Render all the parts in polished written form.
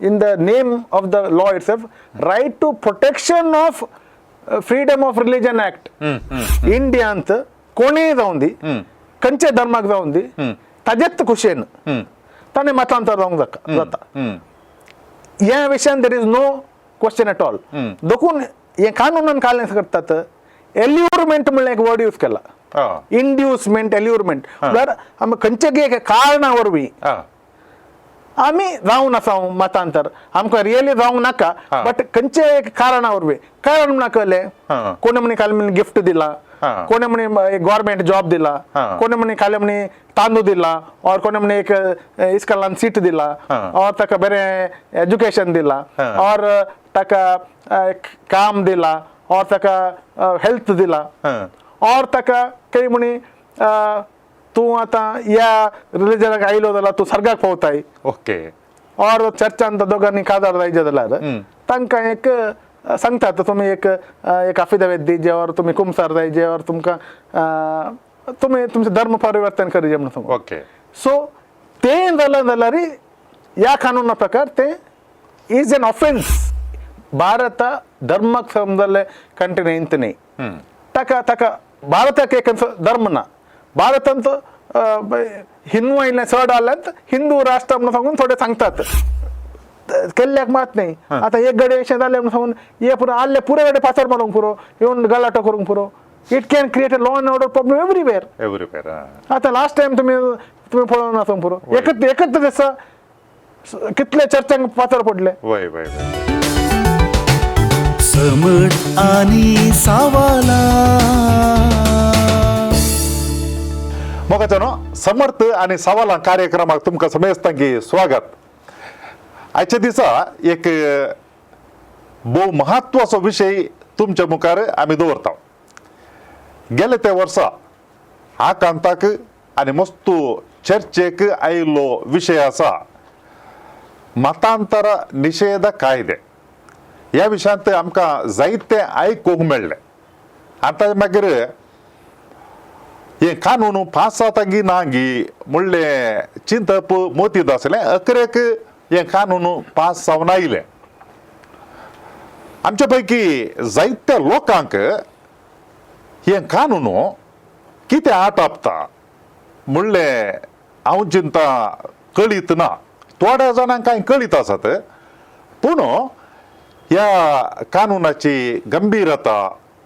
In the name of the law itself, Right to Protection of Freedom of Religion Act. इंडियांत कोणीय जावं दी, खंयच्या धर्माक जावं दी, ताजेच खुशयेन ताणें मतांतर जावंक जाता. ह्या विशयान there is no question at all. देखून हे कानूनान कालें करतात, एल्युरमेंट म्हणलें एक वर्ड यूज केला. इंड्युसमेंट, एल्युरमेंट म्हळ्यार आमी खंयचे एक कारणा वरवीं आमी जावं आसा मतांतर, आमकां रियली जावंक नाका, बट खंयचे एक कारणा वरवीं. कारण म्हणा कळ्ळें? कोणे म्हणी काल म्हणी गिफ्ट दिला, कोणे म्हणी एक गव्हर्मेंट जॉब दिला, कोणे म्हणी काल म्हणी तांदूळ दिला, और कोणे म्हणी एक इस्कॉलान सीट दिला, और ताका बरें एज्युकेशन दिला, और ताका एक काम दिला, और ताका हेल्थ दिला, और ताका काही म्हणी तूं आतां ह्या रिलिजनाक आयलो जाल्यार तूं सर्गाक पावताय, और चर्चान दोगांनी काजार जायचे जाल्यार तांकां एक सांगतात, तुमी एक अफिदावीत दिजे और तुमी कुमसार जायजे और तुमकां तुमी तुमचें धर्म परिवर्तन करिजे म्हणून सांगून. सो तें जालें जाल्यार ह्या कानूना प्रकार तें is an offence. Bharat धर्माक समजले कंट्री न्ही न्ही. ताका भारताक एक धर्म ना. भारतांत हिंदू आयले चड आल्यात, हिंदू राष्ट्र म्हणून सांगून थोडे सांगतात. केल्ल्याक मात न्ही. आतां एक गडे अशें जालें म्हणून सांगून हे पुरो आल्ले पुरे गडे पाचर मारूंक पुरो, येवन गलाटो करूंक पुरो. It can create a law and order problem everywhere. Everywhere. आतां लास्ट टायम तुमी पळोवन आसूंक पुरो, एकच एकच दिसा कितले चर्चांक पाचर पडले. वय वय वय समट आणि सावाला. मोगाच्यानो, समर्थ आणि सवालां कार्यक्रमाक तुमकां समेस्तांकी स्वागत. आयच्या दिसा एक भोव महत्वाचो विशय तुमच्या मुखार आमी दवरता. गेले त्या वर्सा आकांताक आनी मस्तू चर्चेक आयिल्लो विशय आसा मतांतर निशेध कायदे. ह्या विशयांत आमकां जायते आयकूंक मेळ्ळें. आतां मागीर हे कानून पास जाता गी ना गी म्हणलें चिंतप मोतीत आसलें. अकरेक हे कानून पास जावन आयले. आमच्या पैकी जायत्या लोकांक हे कानून कितें आटापता म्हणलें हांव चिंता कळीत ना. थोड्या जाणांक कांय कळीत आसात, पूण ह्या कानूनाची गंभीरता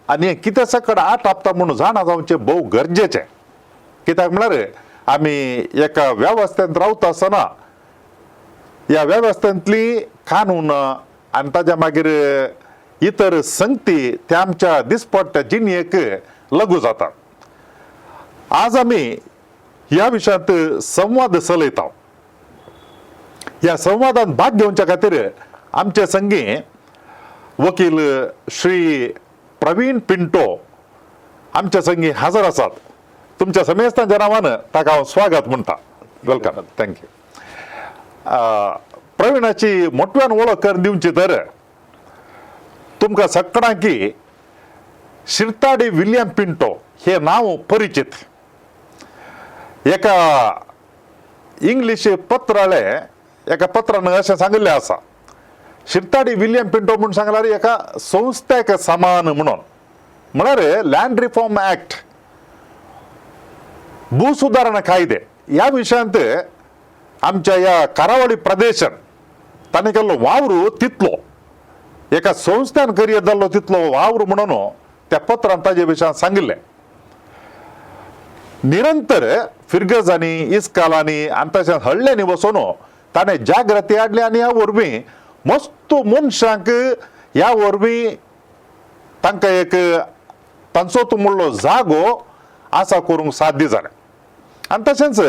आनी हें कितें सकड आटापता म्हणून जाणा जावचें भोव गरजेचें. कित्याक म्हळ्यार आमी एका वेवस्थेंत रावता आसतना ह्या वेवस्थेंतली कानून आनी ताज्या मागीर इतर संगती त्या आमच्या दिसपट्ट्या जिणेक लागू जाता. आज आमी ह्या विशयांत संवाद चलयता. ह्या संवादात भाग घेवच्या खातीर आमचे संगी वकील श्री प्रवीण पिंटो आमच्या संगी हजर आसात. तुमच्या समेस्तांच्या नांवान ताका हांव स्वागत म्हणटा. Welcome, thank you. प्रवीणाची मोठ्यान वळख करून दिवची तर तुमकां सगळ्यांकी शिरताडी विल्यम पिंटो हे नांव परिचित. एका इंग्लीश पत्राळे एका पत्रान अशें सांगिल्लें आसा, शिरताडी विल्यम पिंटो म्हूण सांगल्यार एका संस्थेक समान म्हणून. म्हळ्यार लँड रिफॉर्म ऍक्ट, भूसुधारणा कायदे ह्या विशयांत आमच्या ह्या करावळी प्रदेशात ताणें केल्लो वावर तितलो एका संस्थेन करियर जाल्लो तितलो वावर म्हणून त्या पत्रान ताजे विशयांत सांगिल्लें. निरंतर फिरगजांनी, इस्कालांनी आनी तशेंच हळ्ळ्यांनी वचून ताणें जागृती हाडली आनी ह्या वरवीं मस्त मनशांक ह्या वरवीं तांकां एक तांचो तो म्हणलो जागो आसा करूंक साध्य जालें. आनी तशेंच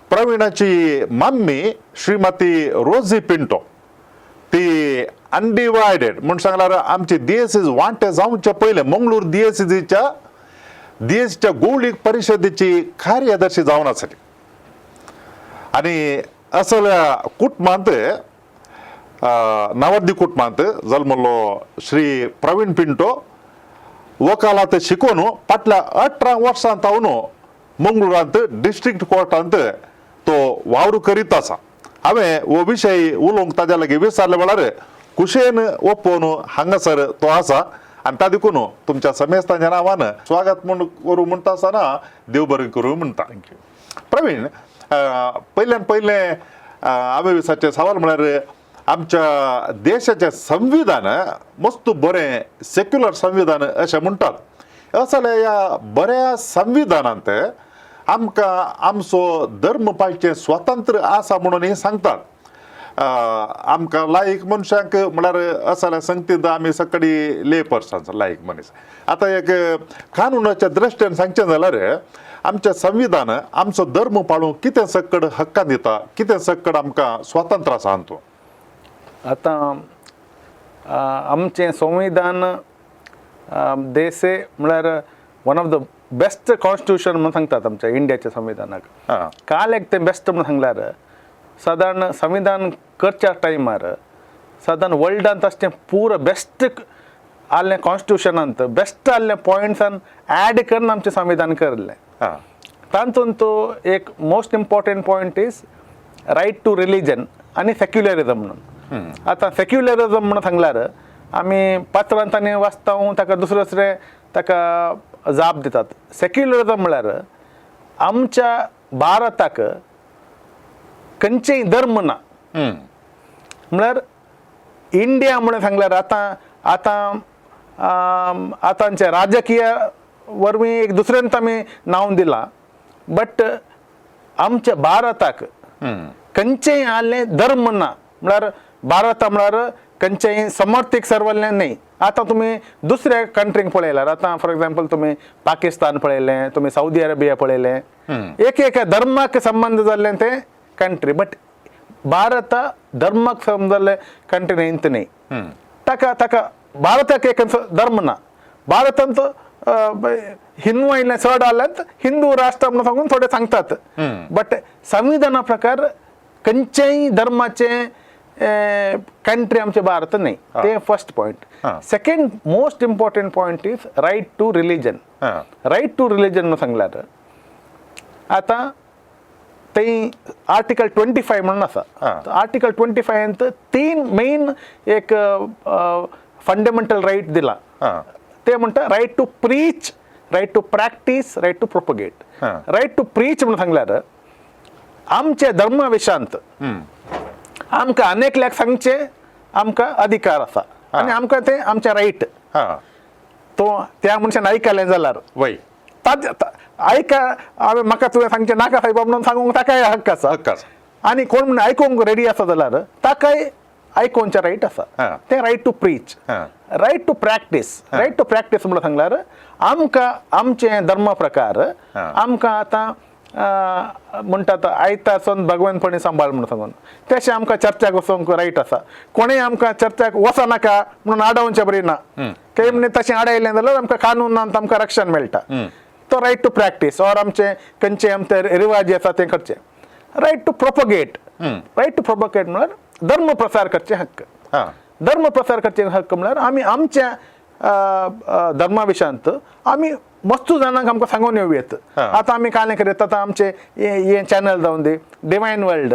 प्रवीणाची मम्मी श्रीमती रोझी पिंटो, ती अनडिवायडेड म्हूण सांगल्यार आमची दियेसीज वांटे जावचे पयलें मंगळूर दियेसीच्या गोवळीक परिशदेची कार्यदर्शी जावन आसली. आनी असल्या कुटुंबांत, नवद्दी कुटुंबांत जल्मल्लो श्री प्रवीण पिंटो वकालात शिकून फाटल्या 18 वर्सां तावन मंगळुरांत डिस्ट्रिक्ट कोर्टांत तो वावर करीत आसा. हांवें हो विशय उलोवंक ताज्या लागीं विचारले वेळार कुशेन ओपोवन हांगासर तो आसा आनी ता देखून तुमच्या समेस्तांच्या नांवान स्वागत म्हूण करूं म्हणटा आसतना देव बरें करूं म्हणटा. Thank you. Praveen, पयल्यान पयलें हांवें विचारचें सवाल म्हळ्यार आमच्या देशाचें संविधान मस्त बरें सेक्युलर संविधान अशें म्हणटात. अशें जाल्यार ह्या बऱ्या संविधानांत आमकां आमचो धर्म पाळचें स्वातंत्र्य आसा म्हणून सांगतात. आमकां लायक मनशांक म्हळ्यार अशें जाल्यार संगतींत आमी सकाळी ले पर्सन्स लायक मनीस. आतां एक कानुनाच्या दृश्टीन सांगचें जाल्यार आमचें संविधान आमचो धर्म पाळूंक कितें सक्कड हक्कान दिता, कितें सक्कड आमकां स्वातंत्र्य आसा हातूंत? आतां आमचें संविधान देसे म्हळ्यार one of the best constitution म्हणून सांगतात आमच्या इंडियाच्या संविधानाक. काल एक तें बेस्ट म्हणून सांगल्यार सादारण संविधान करच्या टायमार सादारण वर्ल्डांत तशें पुरो बेस्ट आहलें कॉन्स्टिट्युशनांत बेस्ट आहलें पॉयंट्सान एड करून आमचें संविधान करलें. तातूंत एक most important point is right to religion आनी सेक्युलरिजम म्हणून. आतां सेक्युलरिजम म्हणून सांगल्यार आमी पत्रांत आनी वाचता ताका दुसरे दुसरे ताका जाप दितात. सेक्युलरिजम म्हळ्यार आमच्या भारताक खंयचेय धर्म ना. म्हळ्यार इंडिया म्हणून सांगल्यार आतां आतां आतांचे राजकीय वरवीं एक दुसऱ्यान आमी नांव दिलां, बट आमच्या भारताक खंयचेय आहलें धर्म ना. म्हळ्यार भारत म्हळ्यार खंयचेय समर्थीक सर्वल्लें न्ही. आतां तुमी दुसऱ्या कंट्रींक पळयल्यार आतां फॉर एग्जाम्पल तुमी पाकिस्तान पळयलें, तुमी सावदी अरेबिया पळयलें, एक एक धर्माक संबंद जाल्लें तें कंट्री. बट भारत धर्माक संबंद जाल्लें कंट्री न्ही न्ही. ताका ताका भारताक एक धर्म ना. भारतांत हिंदू आयलें चड आल्यात हिंदू राष्ट्र म्हणून सांगून थोडे सांगतात, बट संविधाना प्रकार खंयचेय धर्माचे कंट्री आमचे भारत न्ही. ते first point. Second most important point is right to religion. Right to religion म्हणून सांगल्यार आतां थंय आर्टिकल 25 म्हणून आसा. आर्टिकल 25 तीन मेन एक फंडामेंटल रायट दिला. ते म्हणटा right to preach, right to practice, right to propagate. Right to preach म्हणून सांगल्यार आमच्या धर्मा विशांत आमकां अनेकल्याक सांगचें आमकां अधिकार आसा आनी आमकां तें आमचें रायट. तो त्या मनशान आयकलें जाल्यार वय आयका हांवें म्हाका तुवें सांगचें नाका सायबा म्हणून सांगूंक ताकाय हक्क आसा. हक्क आसा. आनी कोण म्हणून आयकूंक रेडी आसा जाल्यार ताकाय आयकोवचें रायट आसा. तें right to preach. Right to practice. Right to practice म्हणून सांगल्यार आमकां आमचें धर्म प्रकार आमकां आतां म्हणटात आयतार सोन भगवंतपणी सांबाळ म्हणून सांगून तशें आमकां चर्चाक वचोंक रायट आसा. कोणेय आमकां चर्चाक वचनाका म्हणून आडावचें बरी ना. काही म्हणजे तशें आडायलें जाल्यार आमकां कानूनान आमकां रक्षण मेळटा. तो रायट टू प्रॅक्टीस ऑर आमचे खंयचे आमचे रिवाज आसा तें करचें. Right to propagate. Right to propagate म्हळ्यार धर्म प्रसार करचे हक्क. धर्म प्रसार करचे हक्क म्हळ्यार आमी आमच्या धर्मा विशयांत आमी मस्तू जाणांक आमकां सांगून येवं येत. आतां आमी कांय करीत आतां आमचे हे चॅनल जावन दी डिवायन वर्ल्ड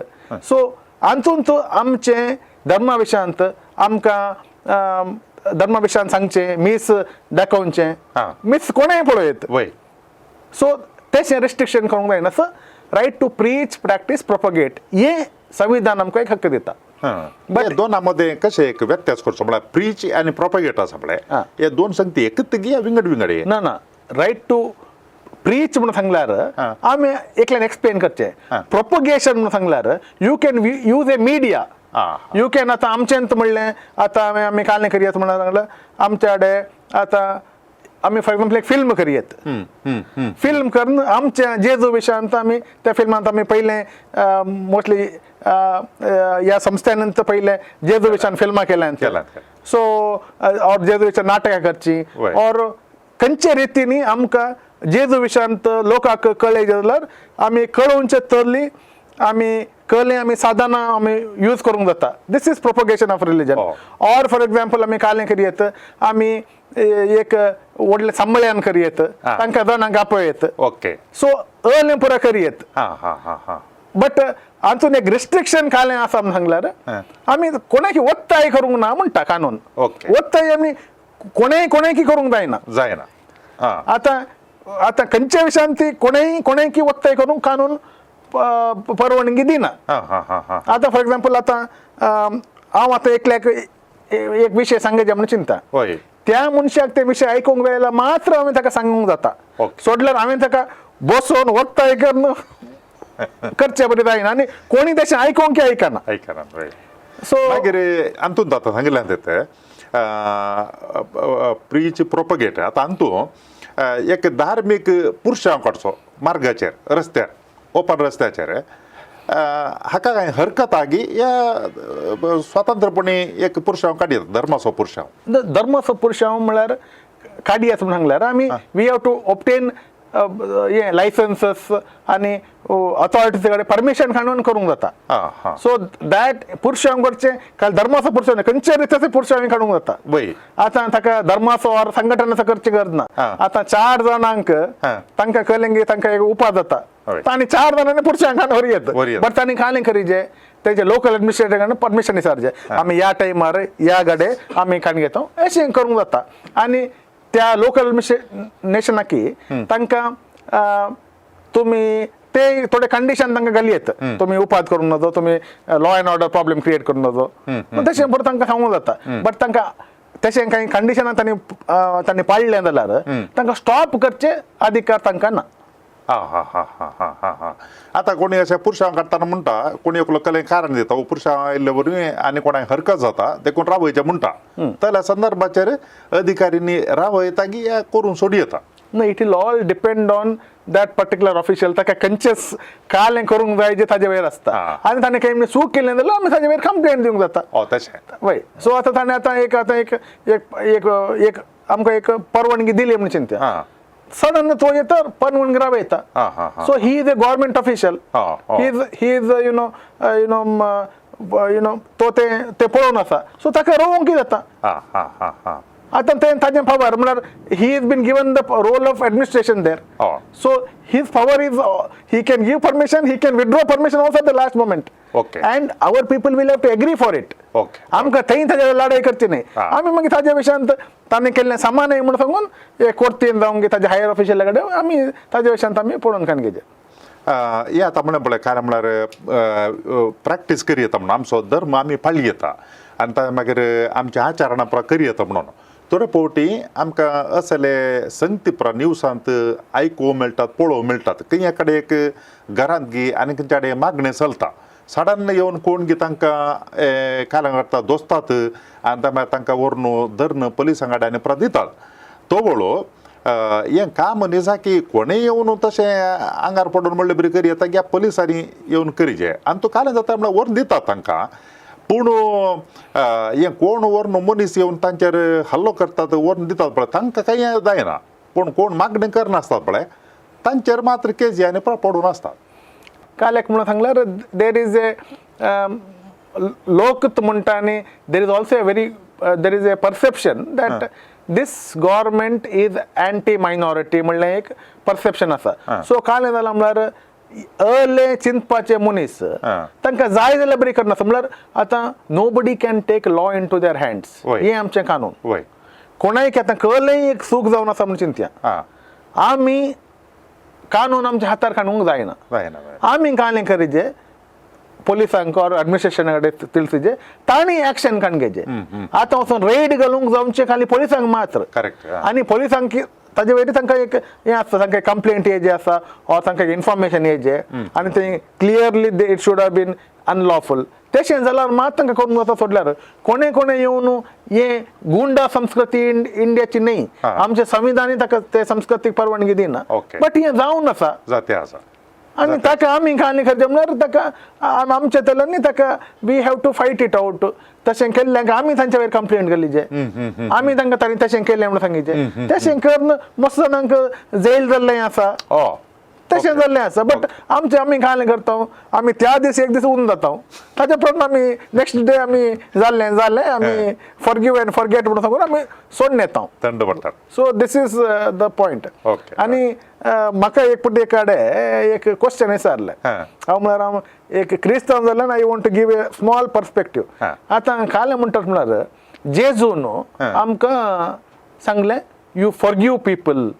सो हातूंत आमचे धर्मा विशयांत आमकां धर्मा विशयांत सांगचें, मीस दाखोवचें, मीस कोणेय पळोवं येत. सो तशें रेस्ट्रिक्शन करूंक जायना. So right to preach, practice, propagate हे संविधान आमकां एक हक्क दिता. बट दोना मध्ये कशें एक व्यत्यास करचो म्हळ्यार प्रीच आनी प्रोपगेट आसा पळय, हे दोन संगती एकच गी विंगड विंगड हे? ना ना, रायट टू प्रीच म्हणून सांगल्यार आमी एकल्यान एक्सप्लेन करचें. प्रोपगेशन म्हणून सांगल्यार you can use a media. You can आतां आमचें म्हणलें आतां आमी आमी काल करयत म्हणून सांगलें आमच्या कडेन आतां आमी फॉर एग्जाम्पल एक फिल्म करयत, फिल्म करून आमच्या जेजू विशयांत आमी त्या फिल्मांत आमी पयलें मोस्टली ह्या संस्थानंत पयलें जेजू विशयान फिल्मां केल्यांत. सो और जेजू विशयान नाटकां करचीं और खंयच्या रितीनी आमकां जेजू विशयांत लोकांक कळ्ळें जाल्यार आमी कळोवचें तरली आमी कळ्ळें आमी साधनां आमी यूज करूंक जाता. This is propagation of religion. Or for example आमी कालें करयत, आमी एक व्हडलें संमेलन करयत, तांकां जाणांक आपयत. सो अलें पुरा करयत. हां हां हां हां बट हातून एक रिस्ट्रिक्शन कालें आसा म्हूण सांगल्यार हा. आमी कोणाकी ಒತ್ತಾಯ करूंक ना म्हणटा कानून. ओके. ಒತ್ತಾಯ आमी कोणेय कोणाकी करूंक जायना. जायना आं. आतां आतां खंयच्या विशयान ती कोणेय कोणाकी ಒತ್ತಾಯ करूंक कानून परवानगी दिना. आं हां हां हां. आतां फॉर एग्जाम्पल आतां हांव आतां एकल्याक एक विशय सांगचे म्हणून चिंता, हय. त्या मनशाक ते विशय आयकूंक जाय जाल्यार मात्र हांवें ताका सांगूंक जाता. ओके. सोडल्यार हांवें ताका बसोवन ಒತ್ತಾಯ करून करचे बरें जायना आनी कोणी तशें आयकूंक आयकना. आयकना, हय. सो मागीर अंतून आतां सांगिल्लें तें प्रीच प्रोपगेट. आतां अंतू एक धार्मीक पुरशांव काडचो मार्गाचेर, रस्त्यार, ओपन रस्त्याचेर, हाका कांय हरकत आगी या स्वतंत्रपणी एक पुरशांव काडयता, धर्माचो पुरशांव? धर्माचो पुरशांव म्हळ्यार काडयत म्हूण सांगल्यार आमी we have to obtain हें लायसन्सीस आनी ऑथॉरिटीज कडेन परमिशन काडून करूंक जाता. आं हां. सो that पुरशांव करचें काल धर्माचो पुरशांव न्हय, खंयच्या रितीचो पुरशांव आमी काडूंक जाता. आतां ताका धर्माचो ऑर संघटनाचो करची गरज ना. आतां चार जाणांक तांकां कळ्ळें की तांकां एक उपाय जाता, तांणी चार जाणांनी पुरशांक काडून व्हर येत. व्हर येत. बट तांणी कालें करीजे, तेजे लोकल एडमिनिस्ट्रेटर कडे परमिशन विचारचें, आमी ह्या टायमार ह्या गडे आमी काडून घेता, अशें करूंक जाता. आनी त्या लोकल एडमिनिस्ट्रेशनाकी तांकां तुमी ते थोडे कंडिशन तांकां घाली येत, तुमी उपाद करूंक नजो, तुमी law and order problem create करूंक नजो, तशें बरें तांकां सांगूंक जाता. बट तांकां तशें कांय कंडिशनां तांणी तांणी पाळ्ळें जाल्यार तांकां स्टॉप करचे अधिकार तांकां ना. आं हां हां हां हां हां हां. आतां कोणी अशें पुरशांव काडटना म्हणटा, कोणी एकलो कलें कारण दिता, हो पुरशांव आयिल्ले वरवीं आनी कोणाक हरकत जाता देखून रावयचें म्हणटा, जाल्यार संदर्भाचेर अधिकाऱ्यांनी रावयता की या करून सोडूं येता? ना, it will all depend on that particular official. ताका खंयचेच कालें करूंक जाय जे ताजे वयर आसता. आनी ताणें कांय चूक केलें जाल्यार आमी ताजे वयर कंप्लेन दिवंक जाता. हो, तशें. वय, सो आतां ताणें आतां एक आतां एक एक एक एक आमकां एक परवानगी दिली म्हूण चिंत्या, सडन तो येता परवानगी रावयता. हां हां हां. So he is a government official. हां, हां. He is you know तो ते ते पळोवन आसा, सो ताका रोवंक कितें जाता. हां हां हां हां. आतां तें ताजें पावर म्हळ्यार he is been given the role of administration there. So his power is he can give permission, he can withdraw permission also at the last moment. And our people will have to agree for it. आमकां थंय ताजे लढाई करची न्हय. आमी मागीर ताज्या विशयांत ताणें केल्लें समा न्हय म्हूण सांगून एक कोर्तीन जावं ताज्या हायर ऑफिशियला कडेन आमी ताज्या विशयांत आमी पळोवन काडून घेवचें. हे आतां म्हणलें पळय, कारण म्हळ्यार प्रॅक्टीस करी येता म्हणून आमचो धर्म आमी पाळी येता आनी ताच्या मागीर आमच्या आचरणां पुरा करी येता म्हणून थोडे फावटी आमकां असले संगती पुरा न्यूसांत आयकूंक मेळटात, पळोवंक मेळटात. खंय कडेन एक घरांत गी आनी खंयच्या कडेन मागणें चलता, सडन येवन कोण गी तांकां काल्यां काडटा, दोसतात आनी मागीर तांकां व्हरून धरून पुलिसां कडेन आनी पुरा दितात. तो वळो हें काम निजाकी कोणेय येवन तशें आंगार पडून म्हणलें बरी करी येता की पुलिसांनी येवन करीचे आनी तो काल्यां जाता म्हळ्यार व्हरून दितात तांकां. पूण हें कोण व्हरून मनीस येवन तांचेर हल्लो करतात, व्हरून दितात पळय, तांकां कांय जायना, पूण कोण मागणें करनासतात पळय तांचेर मात्र केजी आनी पडून आसतात. काल एक म्हणून सांगल्यार there is a लोक म्हणटा आनी there is also a very there is a perception that this government is anti minority म्हणलें एक परसेप्शन आसा. सो काल जालां म्हळ्यार अर्ले चिंतपाचे मनीस तांकां जाय जाल्यार बरी करनासता. म्हळ्यार आतां nobody can take law into their hands. हें आमचें कानून. कोणायक आतां कहलेंय एक चूक जावन आसा म्हूण चिंतया, आमी कानून आमच्या हातार काडूंक जायना. जायना, जायना. आमी कालें करीजे, पोलिसांक ऑर एडमिनिस्ट्रेशना कडेन तिळसीचे तांणी एक्शन काडून घेवचें. आतां वचून रेड घालूंक जावचें खाली पोलिसांक मात्र. आनी पोलिसांक ताजे वयर तांकां एक हें आसता, तांकां कंप्लेंट येजे आसा ऑर तांकां इन्फॉर्मेशन येजे आनी ते clearly it should have been unlawful, तशें जाल्यार मात तांकां करूंक जाता. सोडल्यार कोणे कोणे येवन हे गुंडा संस्कृती इंडियाची न्हय. आमच्या संविधानी ताका ते संस्कृतीक परवानगी दिना. बट हें जावन आसा. जाते आसा. आनी ताका आमी काणी करचें म्हळ्यार ताका आमच्या तल्यानी ताका we have to fight it out. तशें केल्ल्याक आमी तांच्या वयर कंप्लेंट केली, आमी तांकां तांणी तशें केलें म्हणून सांगिचें, तशें करून मस्त जाणांक जेल जाल्लें आसा. तशें जाल्लें आसा. बट आमचें आमी कांय करता, आमी त्या दीस एक दीस उन जाता, ताच्या उपरांत आमी नेक्स्ट डे आमी जाल्लें जालें, आमी फॉरगिव अँड फॉरगेट म्हणून सांगून आमी सोडून येता. थंड पडटात. So this is the point. आनी म्हाका एक फावटी एक कडेन एक क्वेश्चन विचारलें. हांव म्हळ्यार हांव एक क्रिस्तांव जाल्यान I want to give a small perspective. आतां कालें म्हणटात म्हळ्यार जेजून आमकां सांगलें you forgive people.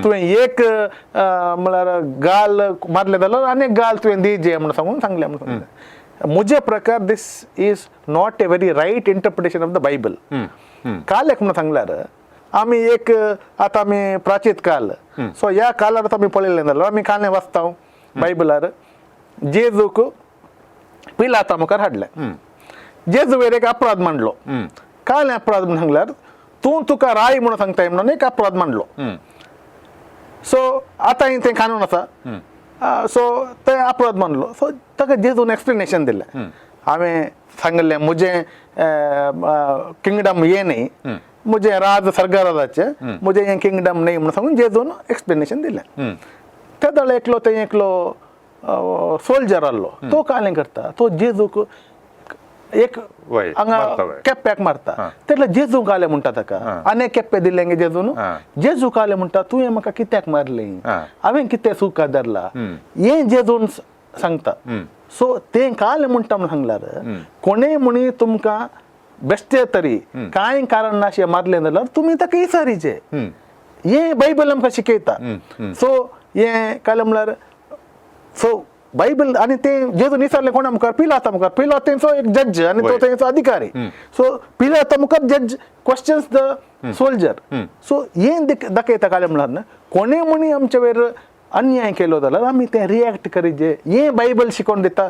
तुवें एक म्हळ्यार गाल मारलें जाल्यार आनी एक गाल तुवें दिजे म्हणून सांगून सांगलें म्हणून सांगलें. म्हजे प्रकार this is not a very right interpretation of the Bible. काल एक म्हणून सांगल्यार आमी एक आतां आमी प्राचीत काल, सो ह्या कालार आमी पळयलें जाल्यार आमी कालें वाचता बायबलार, जेजूक पिलाता मुखार हाडलें, जेजू वयर एक अपराध मांडलो. काल अपराध म्हणून सांगल्यार तूं तुका राय म्हणून सांगताय म्हणून एक अपराध मांडलो. सो आतां तें कानून आसा, सो तें अपराध मानलो. सो ताका जेजून एक्सप्लेनेशन दिलें, हांवें सांगिल्लें म्हजें किंगडम हें न्ही, म्हजें राज सर्गराजाचें, म्हजें हें किंगडम न्ही म्हणून सांगून जेजून एक्सप्लेनेशन दिलें. त्या वेळार एकलो थंय एकलो सोल्जर आहलो, तो कालें करता, तो जेजूक एक वय, हांगा मारता वय. केप्प्याक मारता. तेन्ना जेजू कालें म्हणटा ताका, आनी एक केप्पे दिलें गे जेजून. जेजू कालें म्हणटा, तुवें म्हाका कित्याक मारलें, हांवें कितें चूक धरला हें जेजून सांगता. सो तें कालें म्हणटा म्हणून सांगल्यार कोणेय म्हणी तुमकां बेश्टे तरी कांय कारण नाशें मारलें जाल्यार तुमी ताका इसारीचे, हें बायबल आमकां शिकयता. सो हें कालें म्हणल्यार सो बायबल आनी तें जेजून विचारलें कोणा मुखार, पिलाता मुखार. पिलात तेंचो एक जज आनी तो तेंचो अधिकारी. सो पिलाता मुखार जज क्वेश्चन्स the soldier. सो हें दाखयता कालें म्हणल्यार न्हू, कोणें म्हणी आमचे वयर अन्याय केलो जाल्यार आमी तें रिएक्ट करीजे, हें बायबल शिकोवन दिता.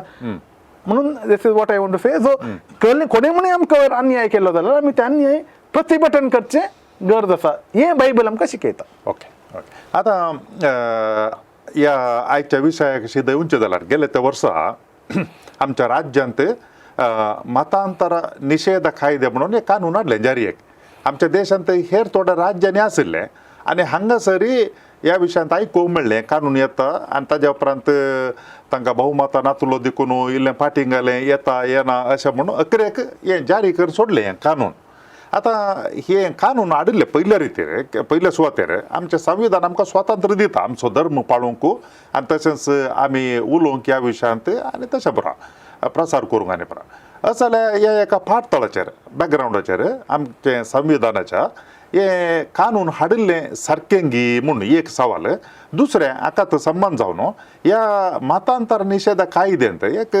म्हणून this is what I want to say. So कोणें म्हणी आमकां वयर अन्याय केलो जाल्यार आमी तें अन्याय प्रतिभटन करचें गरज आसा, हें बायबल आमकां शिकयता. ओके ओके आतां ह्या आयच्या विशयाक शिदय उंचे जाल्यार गेले त्या वर्सा आमच्या राज्यांत मतांतर निशेध कायदे म्हणून एक कानून हाडलें जारी. एक आमच्या देशांत हेर थोड्या राज्यांनी आशिल्लें आनी हांगासरय ह्या विशयांत आयकूंक मेळ्ळें कानून येता आनी ताज्या उपरांत तांकां बहुमतां नातलो देखून इल्लें फाटीं घालें, येता येना अशें म्हणून अकरेक हें जारी करून सोडलें हें कानून. आतां हे कानून हाडिल्ले पयल्या रितीर, पयल्या सुवातेर आमचें संविधान आमकां स्वातंत्र्य दिता आमचो धर्म पाळूंक आनी तशेंच आमी उलोवंक ह्या विशयांत आनी तशें बरो प्रसार करूंक आनी बरो. अशें जाल्यार ह्या एका फाटतळाचेर, बॅकग्रावंडाचेर आमचें संविधानाच्या हें कानून हाडिल्लें सारकें गी म्हूण एक सवाल. दुसरें हाका संबंद जावन ह्या मतांतर निशेध कायद्यांत एक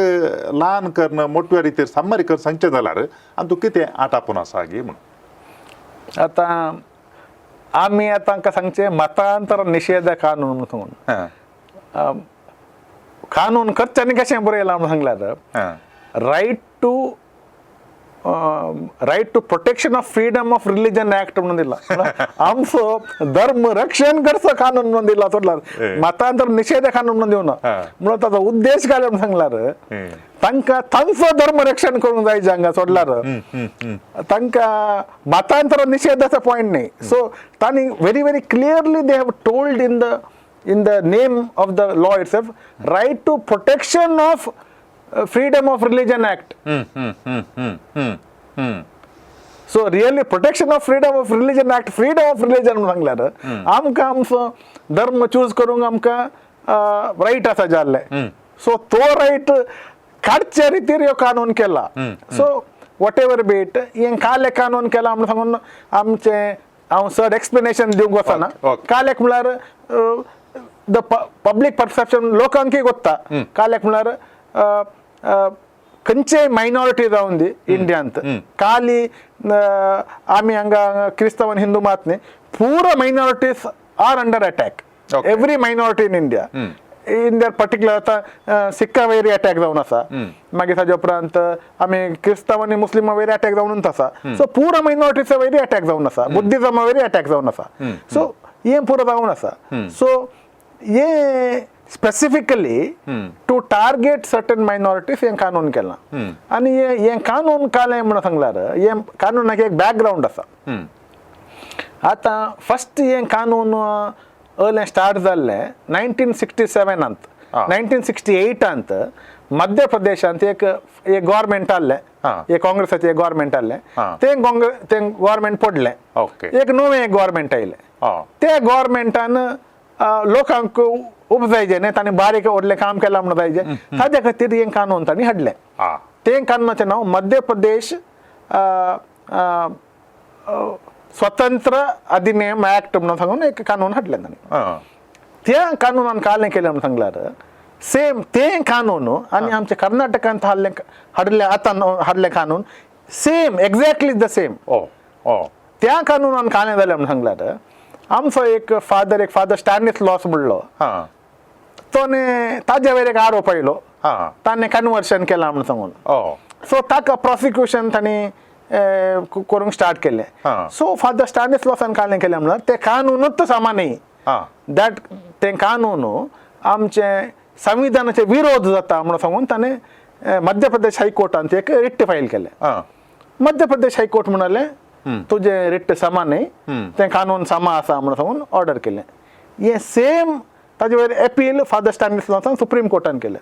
ल्हान करून मोटव्या रितीर सामरी करून सांगचें जाल्यार आनी तूं कितें आटापून आसा गी म्हूण. आतां आमी आतां तांकां सांगचें मतांतर निशेध कानून म्हणून सांगून कानून करच्यांनी कशें बरयलां म्हणून सांगल्यार right to protection of freedom of religion act म्हणून दिला. आमचो धर्म रक्षण करचो कानून म्हणून दिला सोडला, मतांतर निशेध कानून म्हणून दिवना. म्हणून ताचो उद्देश काय म्हणून सांगल्यार तांकां तांचो धर्म रक्षण करूंक जाय हांगा सोडल्यार तांकां मतांतर निशेधाचो पॉयंट न्ही. सो तांणी very very clearly they have told in the name of the law itself, right to protection of freedom of religion act. So really protection of freedom of religion act, freedom of religion म्हणून सांगल्यार आमकां आमचो धर्म choose करूंक आमकां right आसा जाल्लें. So तो रायट काडचे रितीर ह्यो कानून केला. So what ever B it, हें काले कानून केला म्हणून सांगून आमचें हांव चड एक्सप्लेनेशन दिवंक वचना. कालेक म्हणल्यार the public perception लोकांकय गोत्ता. कालेक म्हणल्यार खंयचेय मायनॉरिटी जावन दी इंडियांत, काली आमी हांगा क्रिस्तांव आनी हिंदू मात न्ही, पुरो minorities are under attack. Every minority in India in their particular, आतां सिक्का वयर अटॅक जावन आसा, मागीर ताजे उपरांत आमी क्रिस्तांव आनी मुस्लिमा वयर अटॅक जावनूच आसा. सो पुरो मायनॉरिटीचा वयर अटॅक जावन आसा, बुद्धिजमा वयर अटॅक जावन आसा. सो हें पुरो जावन आसा. सो हें specifically to target certain minorities हें कानून केलां. आनी हें हें कानून कालें म्हणून सांगल्यार हें कानूनाक एक बॅकग्रावंड आसा. आतां फस्ट हें कानून अर्लें स्टार्ट जाल्लें 1967आंत. 1968आंत मध्य प्रदेशांत एक एक गव्हर्मेंट आहलें. एक काँग्रेसाचें एक गव्हर्मेंट आहलें. तें काँग्रेस तें गव्हर्मेंट पडलें. एक नवें एक गव्हर्मेंट आयलें. ते गव्हर्मेंटान लोकांक उपजायचे न्ही, तांणी बारीक व्हडलें काम केलां म्हणून जायचे, ताज्या खातीर हें कानून तांणी हाडलें. तें कानूनाचें नांव मध्य प्रदेश स्वतंत्र अधिनियम ऍक्ट म्हणून सांगून एक कानून हाडलें तांणी. त्या कानूनान कालें केलें म्हणून सांगल्यार, सेम तें कानून आनी आमच्या कर्नाटकांत हाडलें हाडलें आतां हाडलें कानून सेम, एक्झॅक्टली the same. ओ ओ त्या कानूनान कालें जालें म्हणून सांगल्यार, आमचो एक फादर, एक फादर स्टॅनिस्लॉस म्हणलो, तोने ताज्या वयर एक आरोप आयलो, ताणें कन्वर्शन केलां म्हणून सांगून. सो ताका प्रॉसिक्युशन तांणी करूंक स्टार्ट केलें. सो फादर स्टॅनिस्लॉसान कालें केलें म्हणल्यार, ते कानूनूच समा न्ही, that तें कानून आमचें संविधानाचे विरोध जाता म्हणून सांगून ताणें मध्य प्रदेश हायकोर्टांत एक रिट फायल केलें. मध्य प्रदेश हायकोर्ट म्हणाले, तुजें रिट समा न्ही, तें कानून समा आसा म्हणून सांगून ऑर्डर केलें. हें सेम ताजे वयर अपील फादर स्टॅनिस्लॉसान सुप्रीम कोर्टान केलें.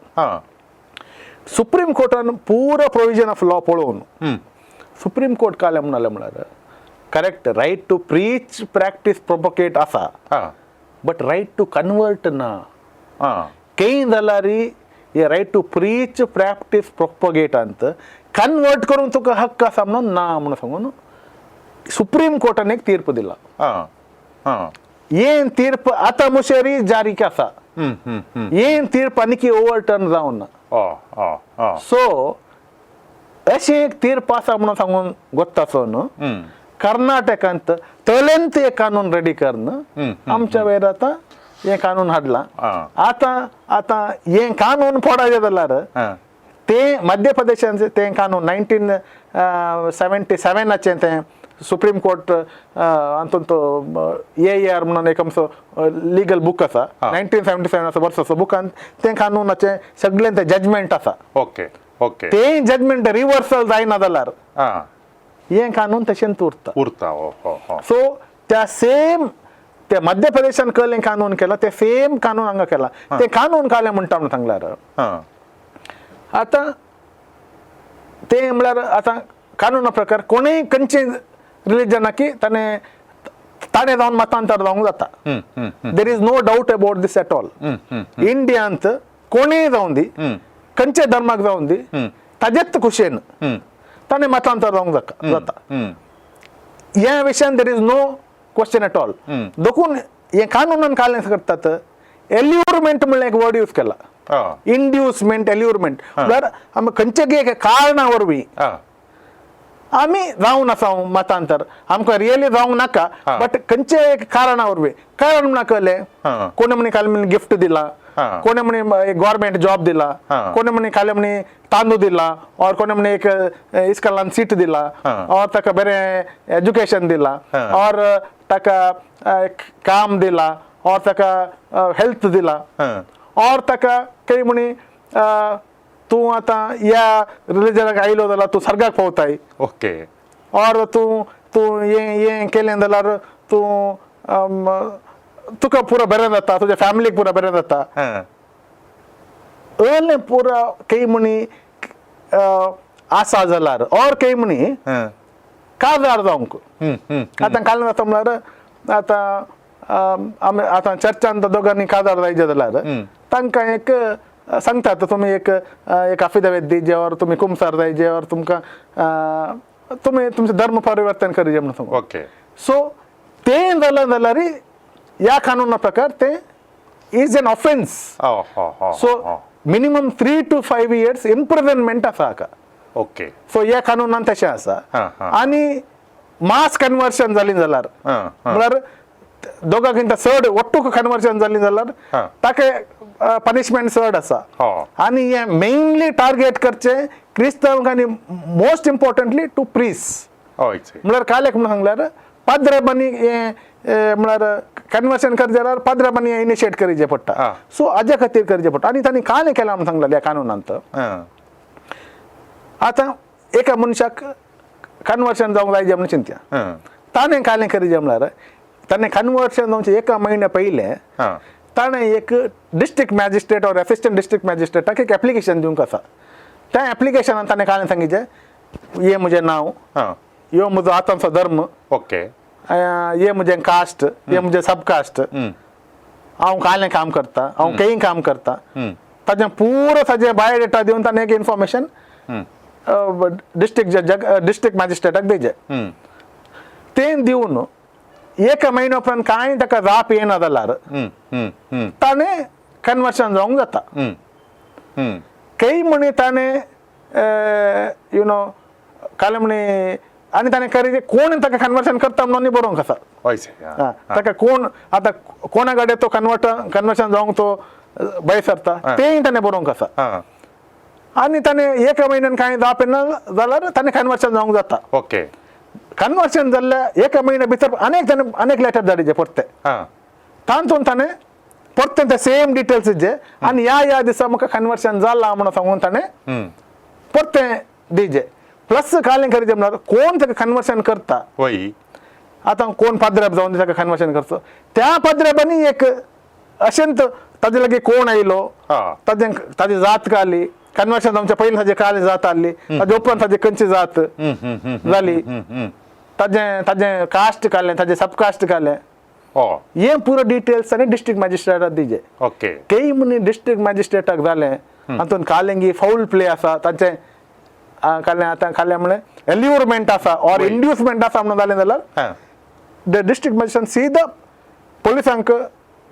सुप्रीम कोर्टान पुरो प्रोविजन ऑफ लॉ पळोवन सुप्रीम कोर्ट कालें म्हणालें म्हळ्यार, correct, right to preach, practice, propagate आसा, बट रायट टू कन्वर्ट ना. केय जाल्यार हे right to preach, practice, प्रोपोगेटांत convert करूंक तुका हक्क आसा म्हणून ना म्हणून सांगून सुप्रीम कोर्टान एक तीर्प दिला. हां हां हें तीर्प आतां मुशेरी जारीक आसा. हम्म हम्म हम्म हें तीर्प आनीक ओवरटर्न जावन ना. ओ ओ ओ सो अशें एक तीर्प आसा म्हणून सांगून गोत्ता न्हू, कर्नाटकांत तलेंत एक कानून रेडी करून आमच्या वयर आतां हें कानून हाडलां. आतां आतां हें कानून फोडायचें जाल्यार, ते मध्य प्रदेशांत तें कानून 1977आचें, तें सुप्रीम कोर्ट हातूंत एआर म्हणून एक आमचो लिगल बूक आसा, 1977 वर्साचो बुकान तें कानूनाचें सगळें तें जजमेंट आसा. ओके ओके तें जजमेंट रिवर्सल जायना जाल्यार हें कानून तशेंच उरता. उरता, हो हो हो. सो त्या सेम त्या मध्य प्रदेशान केलें कानून केला, ते सेम कानून हांगा केला. ते कानून कालें म्हणटा म्हणून सांगल्यार, आतां ते म्हळ्यार आतां कानूना प्रकार कोणूय खंयचे रिलिजनाकी ताणें ताणें जावन मतांतर जावंक जाता. There is no doubt about this at all. इंडियांत कोणूय जावन दी, खंयच्या धर्माक जावन दी, ताजेच खुशयेन ताणें मतांतर जावंक जाता. ह्या विशयान there is no question at all. देखून हे कानूनान कालें करतात, एल्युरमेंट म्हणलें एक वर्ड यूज केला. इंड्युसमेंट, एल्युरमेंट म्हळ्यार आमी खंयचे एक कारणा वरवीं आमी जावन आसा मतांतर, आमकां रियली जावंक नाका, बट खंयचे एक कारणा वरवीं, कारण म्हणा कळ्ळें, कोणे म्हणी काल म्हणी गिफ्ट दिला, कोणे म्हणी एक गव्हर्मेंट जॉब दिला, कोणे म्हणी काल म्हणी तांदूळ दिला, और कोणे म्हणी एक इस्कॉलान सीट दिला, और ताका बरें एज्युकेशन दिला, और ताका एक काम दिला, और ताका हेल्थ दिला, और ताका काही म्हणी तूं आतां ह्या रिलिजनाक आयलो जाल्यार तूं सर्गाक पावताय, और तूं तूं हें हें केलें जाल्यार तूं तुका पुरो बरें जाता, तुज्या फॅमिलीक पुरो बरें जाता. असलें पुरो काही म्हणी आसा जाल्यार, और काही म्हणी काजार जावंक. हम्म हम्म आतां काल जाता म्हळ्यार, आतां आमी आतां चर्चान दोगांनी काजार जायचे जाल्यार तांकां एक सांगतात, तुमी एक एक अफिदावीत दिजे और तुमी कुमसार जायजे और तुमकां तुमी तुमचें धर्म परिवर्तन करिजे म्हणून सांगून. सो तें जालें जाल्यार ह्या कानूना प्रकार तें is an offence. हो हो हो so minimum 3 to 5 years imprisonment आसा हाका. सो ह्या कानूनान तशें आसा. हा, हा. आनी मास कन्वर्शन जाली जाल्यार, हा, हा. म्हळ्यार दोगांकिंत चड ಒಟ್ಟುಕು कन्वर्शन जाली जाल्यार ताका पनिशमेंट चड आसा. आनी हे मेनली टार्गेट करचें क्रिस्तांव आनी मोस्ट इम्पॉर्टंटली टू प्रीस. म्हळ्यार काल एक म्हणून सांगल्यार, पाद्रेबांनी हें म्हळ्यार कन्वर्शन करचें जाल्यार पाद्रेबांनी इनिशिएट करीचें पडटा. सो हाज्या खातीर करचें पडटा. आनी तांणी कांय केलां म्हणून सांगलें ह्या कानूनांत, आतां एका मनशाक कन्वर्शन जावंक जाय म्हणून चिंत्या, ताणें कालें करीचें म्हळ्यार ताणें कन्वर्शन जावचे एका म्हयन्या पयलें हां. ताणें एक district magistrate or assistant district मॅजिस्ट्रेटाक एक एप्लिकेशन दिवंक आसा. त्या एप्लिकेशनान ताणें कांय सांगिचें, हे म्हजें नांव, हां. ह्यो म्हजो आतांचो धर्म, ओके. हे म्हजें कास्ट, हे म्हजें सब कास्ट, हांव कालें काम करता, हांव खंय काम करता, ताजें पुरो ताजें बायोडेटा दिवन ताणें एक इन्फॉर्मेशन डिस्ट्रिक्ट जजाक, डिस्ट्रिक्ट मॅजिस्ट्रेटाक दिवचें. तें दिवन एका म्हयन्या उपरांत कांय ताका जाप येना जाल्यार ताणें कन्वर्शन जावंक जाता. खंय म्हणी ताणें you know कालें म्हणी आनी ताणें करी कोण ताका कन्वर्शन करता म्हणून बरोवंक आसा. हय सर. हा, ताका कोण आतां कोणा कडेन तो कन्वर्शन जावंक तो भायर सरता तेंय ताणें बरोवंक आसा. हां. आनी ताणें एका म्हयन्यान कांय जाप येना जाल्यार ताणें कन्वर्शन जावंक जाता. ओके. कन्वर्शन जाल्ल्या एका म्हयन्या भितर अनेक ताणें अनेक लेटर धाडिचे परते. हां. तातूंत ताणें परते ते सेम डिटेल्स दिचे आनी ह्या ह्या दिसा म्हाका कन्वर्शन जालां म्हणून सांगून ताणें परतें दिजे. प्लस कालें करीचे म्हळ्यार कोण ताका कन्वर्शन करता, वय. आतां कोण पाद्रेब जावन ताका कन्वर्शन करचो, त्या पाद्रेबांनी एक अशेंत ताजे लागीं कोण आयलो, ताजें ताजी जात काडली, कन्वर्शन जावच्या पयलीं ताजी काली जात आहली, ताजे उपरांत ताजी खंयची जात जाली, ताजें ताजें कास्ट काडलें, ताजें सब कास्ट काडलें, हे पुरो डिटेल्स ताणें डिस्ट्रिक्ट मॅजिस्ट्रेटाक दिजे. ओके. केई म्हणी डिस्ट्रिक्ट मॅजिस्ट्रेटाक जालें हातूंत कालेंगी फावल प्ले आसा ताचें, कालें आतां कालें म्हणलें एल्युरमेंट आसा ऑर इंड्युसमेंट आसा म्हणून जालें जाल्यार the district magistrate सीधा पोलिसांक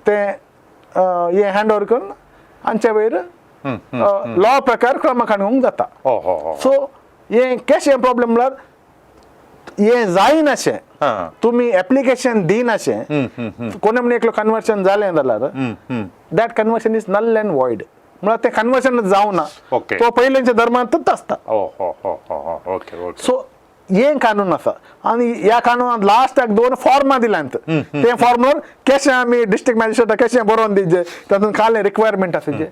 तें हें हँड ओवर करून हांचे वयर लॉ प्रकार क्रम काडूंक जाता. सो हें कशें प्रॉब्लम म्हळ्यार हें जायनाशें, तुमी एप्लिकेशन दिनाशें, कोणें म्हण एकलो कन्वर्शन जालें जाल्यार that conversion is null and void, म्हळ्यार तें कन्वर्शन जावना, तो पयलींच्या धर्मांतूच आसता. सो हें कानून आसा आनी ह्या कानूनांत लास्टाक दोन फॉर्मां दिल्यांत, ते फॉर्मार कशें आमी डिस्ट्रिक्ट मॅजिस्ट्रेटाक कशें बरोवन दिवचें, तातूंत कालें रिक्वायरमेंट आसा जें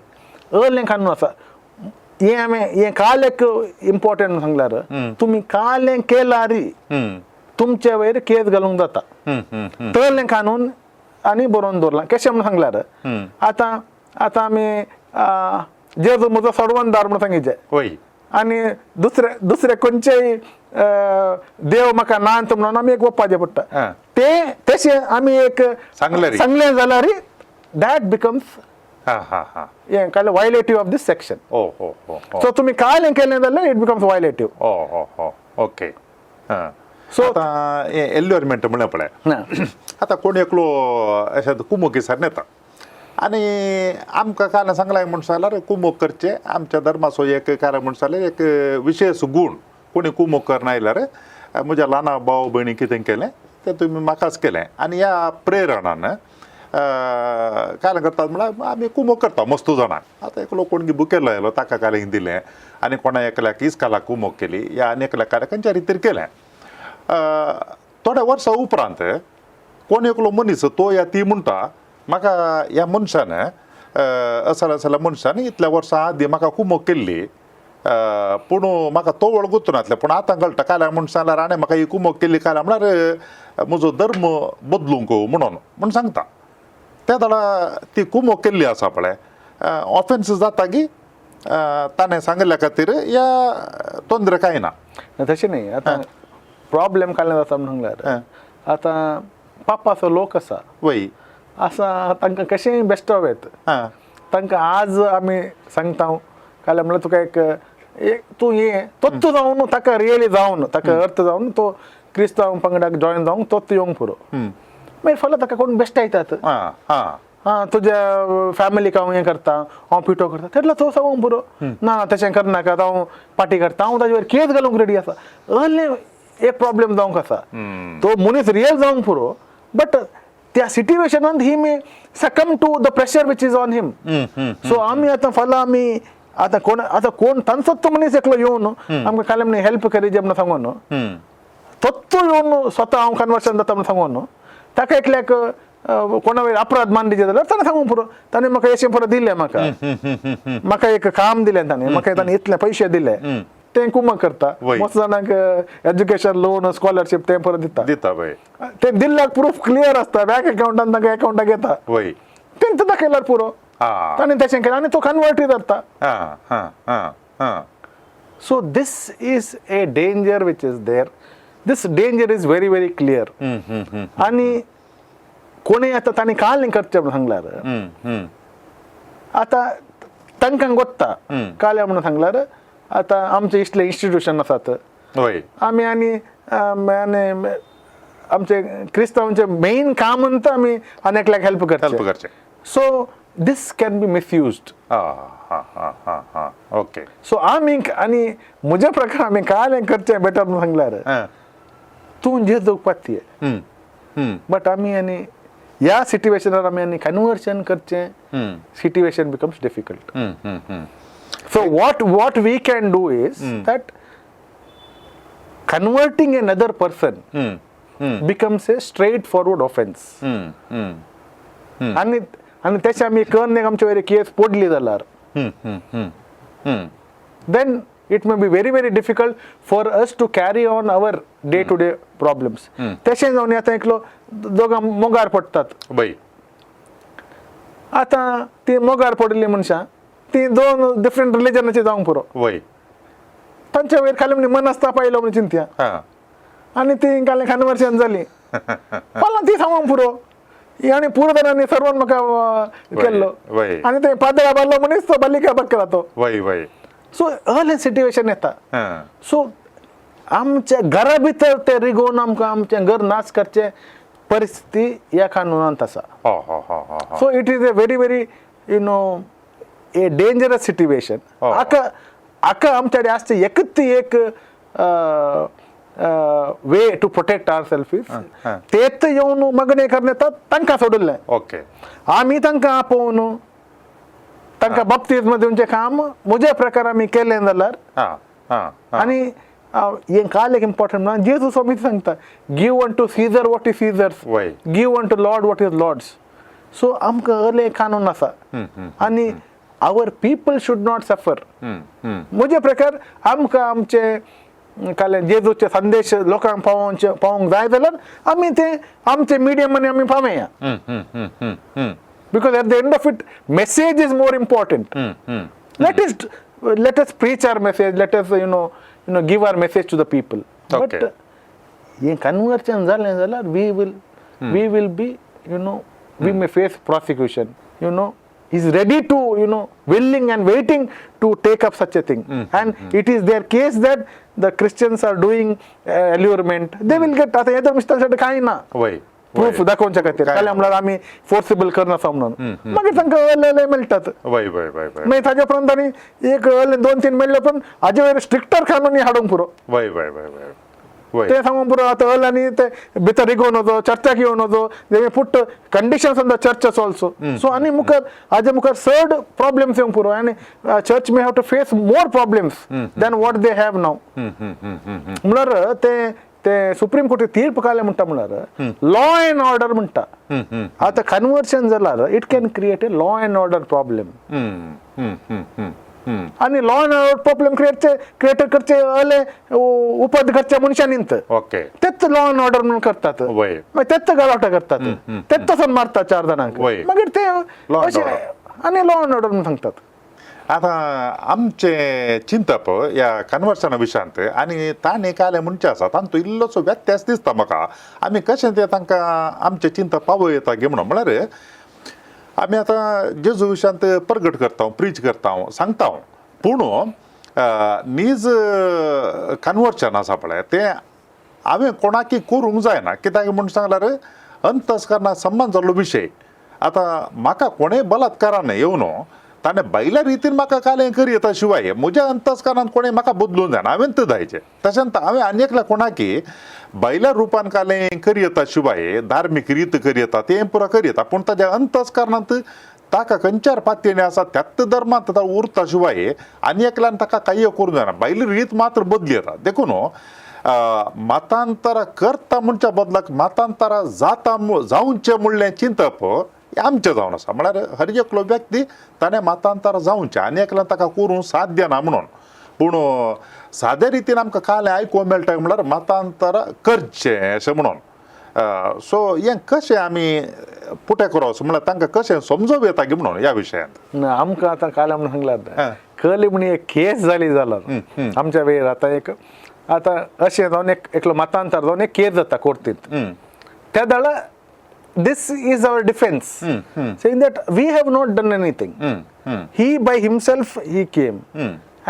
अर्लें कानून आसा. हें आमी हें काल एक इम्पॉर्टंट सांगल्यार तुमी कालें केल्यार तुमचे वयर केस घालूंक जाता, तळलें कानून आनी बरोवन दवरलां. कशें म्हणून सांगल्यार आतां आतां आमी जेजू म्हजो सोडवणदार म्हणून सांगिचें आनी दुसरे दुसरे खंयचेय देव म्हाका ना म्हणून आमी एक वचपाचें पडटा, ते तशें आमी एक सांगलें जाल्यार that becomes हें काल वायलेटीव ऑफ these section. सो तुमी काल हें केलें जाल्यार it becomes वायलेटीव. ओके. सो आतां हें एल्युरमेंट म्हणलें पळय, आतां कोण एकलो अशें कुमोकी सर येता आनी आमकां काल सांगलां म्हूण जाल्यार कुमोक करचें आमच्या धर्माचो एक कारण म्हूण जाल्यार एक विशेश गूण, कोणी कुमोक करना आयल्यार म्हज्या ल्हान भाव भयणी कितें केलें तें तुमी म्हाकाच केलें आनी ह्या प्रेरणान काल करतात म्हळ्यार आमी कुमोक करता मस्तू जाणां. आतां एकलो कोणगी बुकेलो आयलो ताका काल दिलें आनी कोणा एकल्याक इस्कालाक कुमोक केली या आनी एकल्याक काल खंयच्या रितीर केलें. थोड्या वर्सां उपरांत कोण एकलो मनीस तो या ती म्हणटा म्हाका ह्या मनशान असल्या असल्या मनशान इतल्या वर्सां आदीं म्हाका कुमोक केल्ली, पूण म्हाका तो वळगूच नासलें, पूण आतां कळटा काल्या म्हूण सांगल्यार आनी म्हाका ही कुमोक केल्ली काल्या म्हळ्यार म्हजो धर्म बदलूंक म्हणून म्हूण सांगता. त्या दळा ती कुमोक केल्ली आसा पळय ऑफेन्स जाता की ताणें सांगिल्ल्या खातीर या तोंद्र कांय ना. तशें न्ही, आतां प्रॉब्लेम काडले जाता म्हणून सांगल्यार आतां पापाचो लोक आसा वय आसा तांकां कशेंय बेश्टो येत, तांकां आज आमी सांगता काल्यार म्हणल्यार तुका एक एक तूं हें तोत्तू जावन ताका रियली जावन ताका अर्थ जावन तो क्रिस्तांव पंगडाक जॉयन जावंक तोत्तू येवंक पुरो, मागीर फाल्यां ताका कोण बेश्टायतात, आं तुज्या फॅमिलीक हांव हें करता, हांव पिठो करता, तेन्ना तो सांगूंक पुरो ना तशें करनाका, हांव पाटी करता, हांव ताजे वयर केस घालूंक रेडी आसा. असलें एक प्रॉब्लेम जावंक आसा, तो मनीस रियल जावंक पुरो बट त्या सिट्युएशनान he may succumb to the pressure which is on him. So आमी आतां फाल्यां आमी आतां कोण आतां कोण तांचोच तो मनीस एकलो येवन आमकां काल्यां म्हण हेल्प करी म्हणून सांगून तत्तू येवन स्वता हांव कन्वर्शन जाता म्हणून सांगून ताका एकल्याक कोणा वयर अपराध मान दिचे जाल्यार ताणें सांगूंक पुरो, ताणें म्हाका अशें पुरो दिलें, म्हाका म्हाका एक काम दिलें, ताणें म्हाका ताणें इतले पयशे दिले, ते कुमक करता. वय. मस्त जाणांक एज्युकेशन लोन, स्कॉलरशीप ते परत दिता. दिता, वय. ते दिल्ल्याक प्रूफ क्लियर आसता, बँक अकाउंटान तांकां अकाउंटाक येता. तेंच दाखयल्यार पुरो. ताणें तशें केलें आनी तो कन्वर्टूय जाता. हा हा हा हा So this is a danger which is there. This danger is very very clear. आनी कोणूय आतां तांणी काल करचें म्हणून सांगल्यार, आतां तांकां गोत्ता काल्या म्हणून सांगल्यार, आतां आमचे इतले इन्स्टिट्यूशन आसात, आमी आनी आनी आमचे क्रिस्तांवचे मेन काम म्हणटा आमी आनी एकल्याक हेल्प हेल्प करचें. करचें. So this can be misused. हा हा हा हा हा ओके. सो आमी आनी म्हज्या प्रकार आमी काल करचें बेटर म्हणून सांगल्यार, तूं जेजूक पातये, बट आमी आनी ह्या सिट्युएशनार आमी आनी कन्वर्शन करचें, situation becomes difficult. So what we can do is that converting another person becomes a straightforward offense. आनी आनी तेशें आमी कन्न एक आमचे वयर केस पडली जाल्यार, then it may be very very difficult for us to carry on our day to day problems. तशें जावन आतां एकलो दोगां मोगार पडटात. आतां ती मोगार पडिल्ली मनशां ती दोन डिफरंट रिलिजनाची जावंक पुरो. तांच्या वयर खाली म्हणजे मनस्ताप आयलो म्हणून चिंतया आनी ती काल कन्वर्शन जाली, फाल्यां ती सांगूंक पुरो, ही आनी पुरो जाणांनी सर्वान म्हाका केल्लो आनी ते पादरा बारलो मनीस तो बालिका बक्करा तो. वय वय सो अहलें सिट्युएशन येता. सो आमच्या घरा भितर ते रिगोवन आमकां आमचें घर नाश करचें परिस्थिती ह्या कानूनांत आसा. हो हो हो हो हो So it is a very very a dangerous situation. हाका हाका आमच्या कडेन आसचें एकच एक way to protect our self is तेच येवन मागणें करून येतात, तांकां सोडिल्लें. आमी तांकां आपोवन तांकां बाप्तिज्म दिवचें काम म्हज्या प्रकार आमी केलें जाल्यार, हा हा हा आनी हें काल एक इम्पॉर्टंट म्हणल्यार जेजू स्वामी सांगता, give unto Caesar what is Caesar's, give unto Lord what is Lord's. So आमकां अहलें कानून आसा आनी our people should not suffer. म्हजे प्रकार आमकां आमचे काल जेजूचे संदेश लोकांक पावोवचे पावोवंक जाय जाल्यार आमी ते आमचे मिडियमांनी आमी पावया, because at the end of it message is more important. Let us preach our message, let us give our message to the people. But hey conversion जालें जाल्यार we will be we may face prosecution. Is ready to willing and waiting to take up such a thing, and it is their case that the Christians are doing allurement. They will get. आतां हें मिस्तांसाठी कांय ना proof दाखोवच्या खातीर. काय काल म्हणल्यार आमी forcible करनासा म्हणून मागीर तांकां अहले मेळटात. वय वय वय वय मागीर ताजे उपरांत आनी एक अहले दोन तीन मेळ्ळे उपरांत हाजे वयर स्ट्रिक्टर कानूनी हाडूंक पुरो. वय वय वय वय वय ते सांगूंक पुरो, आतां अहले आनी ते भितर रिगोवन वचो, चर्चाक येवन वचो, they put conditions on the churches also. So आनी मुखार हाजे मुखार चड प्रॉब्लम्स येवंक पुरो आनी church may have to face more problems than what they have now. म्हणल्यार ते ते सुप्रीम कोर्ट तीर्प काडले म्हणटा, म्हणल्यार लॉ अँड ऑर्डर म्हणटा. आतां कन्वर्शन जाल्यार it can create a law and order problem. आनी law and order problem create करचे अले उपद्र करच्या मनशांनी तेच लॉ अँड ऑर्डर म्हणून करतात. मागीर तेच गलाटा करतात, तेच तसोन मारतात चार जाणांक. मागीर ते Law and अशें order. आनी लॉ अँड ऑर्डर म्हणून सांगतात. आतां आमचें चिंतप ह्या कन्वर्सना विशयांत आनी तांणी काले म्हणचें आसा तांतूं इल्लोसो व्यत्यास दिसता म्हाका. आमी कशें तें तांकां आमचें चिंतप पावयता गे म्हणून, म्हळ्यार आमी आतां जेजू विशयांत प्रगट करता, प्रीच करता, सांगता, पूण नीज कन्वर्शन आसा पळय तें हांवें कोणाकी करूंक जायना. कित्याक म्हूण सांगल्यार अंतस्करणा संबंद जाल्लो विशय. आतां म्हाका कोणेय बलात्कारान येवन ताणें भायल्या रितीन म्हाका काल हें करी येता शिवाय म्हज्या अंतस्करणान कोणें म्हाका बदलूंक जायना, हांवें तें जायचें. तशेंच हांवें आनी एकल्या कोणाकी भायल्या रुपान काल हें करी येता शिवाय धार्मीक रीत करी येता, तें पुरा करी येता, पूण ताज्या अंतस्करणांत ताका खंयच्यार पातयेणी आसा त्याच धर्मांत ताका उरता शिवाय आनी एकल्यान ताका कांय करूंक जायना, भायली रीत मात्र बदली येता. देखून मतांतरां करता म्हणच्या बदलाक मतांतरां जाता जावचें म्हणलें चिंतप हें आमचें जावन आसा. म्हळ्यार हर एकलो व्यक्ती ताणें मतांतरां जावचें आनी एकल्यान ताका करूंक साध्य ना म्हणून. पूण सादे रितीन आमकां काल आयकूंक मेळटा म्हणल्यार मतांतर करचें अशें म्हणून. सो हें कशें आमी पुटे करप म्हणल्यार तांकां कशें समजोवं येता की म्हणून ह्या विशयांत? ना, आमकां आतां काल म्हणून सांगलां, कली म्हण एक केस जाली जाल्यार आमच्या वेळार आतां एक आतां अशें जावन एक एकलो मतांतर जावन एक केस जाता कोर्तींत, त्या दाळा this is our defence saying that we have not done anything. He by himself he came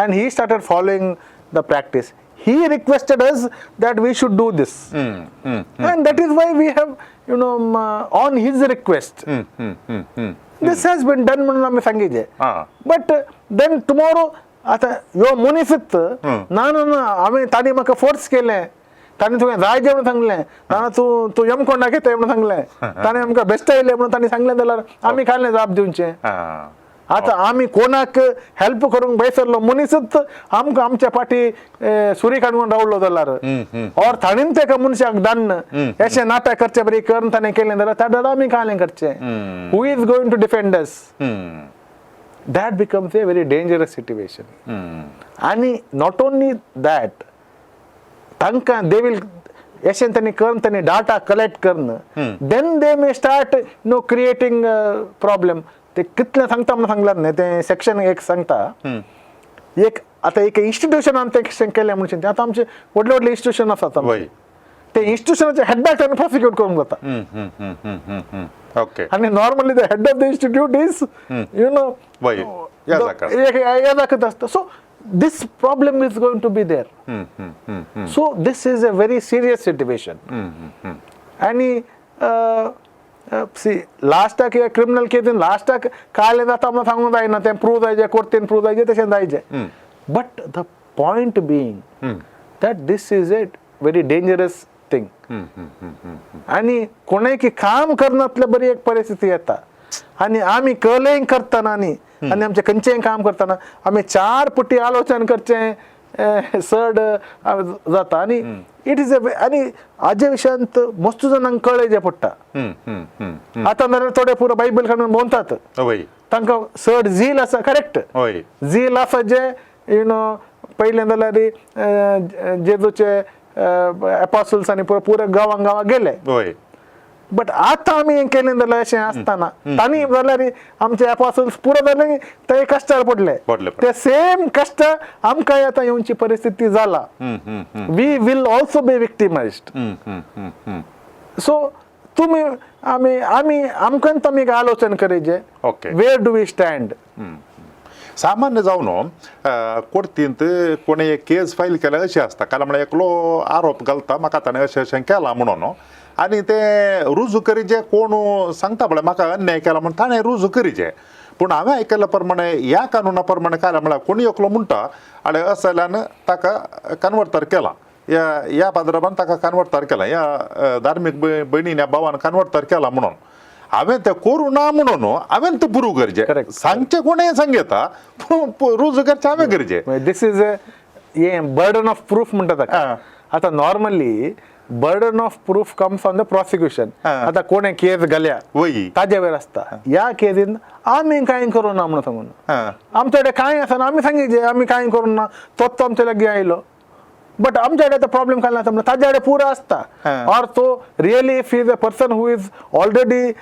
and he started following the practice. He requested us that we should do this, and that is why we have on his request this has been done म्हणून आमी सांगितले. But then tomorrow आतां ह्यो मनीसच ना ना ना आमी तांणी म्हाका फोर्स केलें, तांणी तुवें जाय जें म्हणून सांगलें, ना तूं तूं यमकोंडाक येता म्हणून सांगलें, ताणें आमकां बेश्टें म्हणून तांणी सांगलें जाल्यार आमी काडलें जाप दिवचें. आतां आमी कोणाक हेल्प करूंक बैसरलो मनीसच आमकां आमच्या फाटी सुरी काडून रावलो जाल्यार और ताणेन तेका मनशाक दान्न अशें नाटक करचे बरी करून ताणें केलें जाल्यार ताणें आमी कालें करचें. Who is going to defend us? That becomes a very dangerous situation. आनी not only that, तांकां they will अशें तांणी करून तांणी डाटा कलेक्ट करून then they may start no creating problem. ते कितलें सांगता म्हणून सांगलां न्ही, तें सेक्शन एक सांगता एक आतां एक इन्स्टिट्यूशनान तें कशें केलें म्हणून आतां आमचे व्हडले व्हडले इन्स्टिट्यूशन आसात, ते इन्स्टिट्यूशनाचे हेडाक ताणें प्रोसिक्यूट करूंक जाता. आनी normally the head of the institute is वय, या जाका. या दाखयत आसता. So this problem is going to be there. So this is a very serious situation. आनी सी लास्टाक हे क्रिमिनल केसीन लास्टाक कालें जाता म्हणून सांगूंक जायना, तें प्रूव जायजे, कोर्टीन प्रूव जायजे, तशें जायजे. But the point being that this is a very dangerous thing. आनी कोणें की काम करनातले बरी एक परिस्थिती येता. आनी आमी कलें करतना न्ही आनी आमचें खंयचेंय काम करतना आमी चार पुटी आलोचन करचें चड जाता. आनी it is a आनी हाजे विशयांत मस्त जाणांक कळेचें पडटा. आतां जाल्यार थोडे पुरो बायबल काडून भोंवतात, तांकां चड झील आसा, करेक्ट, झील आसा जे पयलें जाल्यार जेजूचे एपोसल्स आनी पुरो गांवां गांवां गेले. बट आतां आमी हें केलें जाल्यार अशें आसतना तांणी जाल्यार आमचे एपोसल्स पुरो जाले, ते कश्टार पडले, पडले. ते सेम कश्ट आमकां आतां येवची परिस्थिती जाला. We will also be victimised. So तुमी आमी आमी आमकां आमी एक आलोचन करीजे, where do we stand. सामान्य जावन कोर्तींत कोणें एक केस फायल केल्या अशें आसता, कारण म्हळ्यार एकलो आरोप घालता म्हाका ताणें अशें अशें केलां म्हणून, आनी तें रुजू करीजे कोण सांगता पळय म्हाका अन्याय केला म्हणून ताणें रुजू करीजे. पूण हांवें आयकल्ल्या प्रमाणे ह्या कानुना प्रमाणे काय म्हळ्यार कोणी एकलो म्हणटा आनी अशें जाल्यान ताका कन्वर्तर केला, ह्या ह्या पाद्रबान ताका कन्वर्तर केला, ह्या धार्मीक भयणीन ह्या भावान कन्वर्तर केला म्हणून हांवें तें करूं ना म्हणून हांवें तें प्रूव करचें. सांगचें कोणें सांगता पूण रुजू करचें हांवें करचें. This is a हें बर्डन ऑफ प्रूफ म्हणटा ताका. आतां normally burden of proof comes on the prosecution. आतां कोणें केस घाल्या ताजे वयर आसता. ह्या केसीन आमी कांय करूं ना म्हणून सांगून आमचे कडेन कांय आसना, आमी सांगिजे आमी कांय करूं ना, तोच आमचे लागीं आयलो. बट आमच्या कडेन आतां प्रॉब्लेम काय आसा म्हणल्यार ताजे कडेन पुरो आसता. ऑर तो really if is a person who is already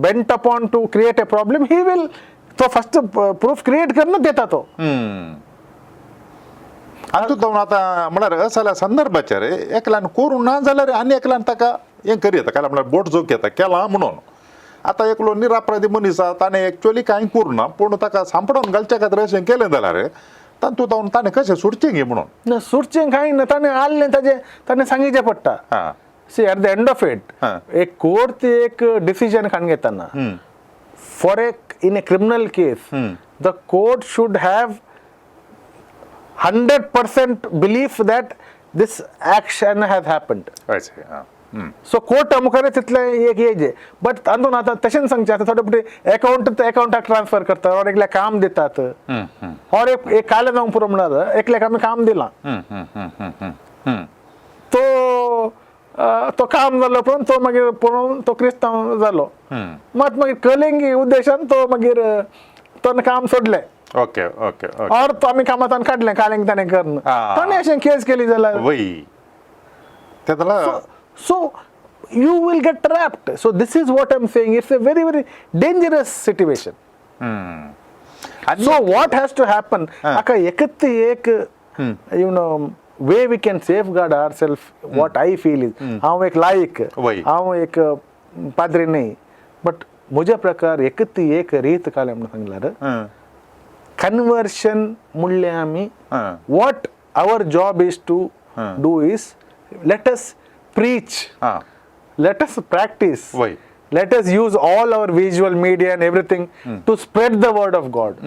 bent upon to create a problem, he will तो फर्स्ट प्रूफ क्रिएट करून देता तो. हातूंत जावन आतां म्हळ्यार अशें जाल्यार संदर्भाचेर एकल्यान करूं ना जाल्यार आनी एकल्यान ताका हें करी येता, काय म्हळ्यार बोट जोक येता केलां म्हणून. आतां एकलो निरापराधी मनीस आसा, ताणें एक्चुअली कांय करूं ना पूण ताका सांपडोवन घालच्या खातीर अशें केलें जाल्यार तातूंत जावन ताणें कशें सुटचें गे म्हणून. ना, सुटचें कांय ना, ताणें आल्लें ताजें ताणें सांगिचें पडटा. See, at the end of it एक कोर्ट एक डिसिजन काडून घेताना for a in a criminal case the court should have 100% belief that this action has happened. हय. सो कोर्टा मुखार तितलें एक येजे. बट तातूंत आतां तशें सांगचें आतां थोडे फावटी एकावंट एकावंटाक ट्रान्सफर करतात ऑर एकल्याक काम दितात ऑर एक एक कालें जावंक पुरो म्हळ्यार एकल्याक आमी काम दिलां, तो तो काम जालो उपरांत तो मागीर पळोवन तो क्रिस्तांव जालो, मात मागीर कलिंगी उद्देशान तो मागीर तो काम सोडलें. ओके ओके ओके ऑर तो आमी कामातान काडलें कालेंक ताणें करून आं. ताणें अशें केस केली जाल्यार वय ते जाल्यार So you will get trapped. So this is what I'm saying. It's a very, very dangerous situation. आनी So what has to happen? आका एकत एक you know way we can safeguard ourselves. What I feel is हांव एक लायक, वय. हांव एक पाद्री न्ही, बट म्हज्या प्रकार एकत एक रीत कालें म्हणून सांगल्यार कन्वर्शन म्हणलें आमी हां. What our job is to do is let us preach, हां let us practice, वय. let us use all our visual media and everything to spread the word of God.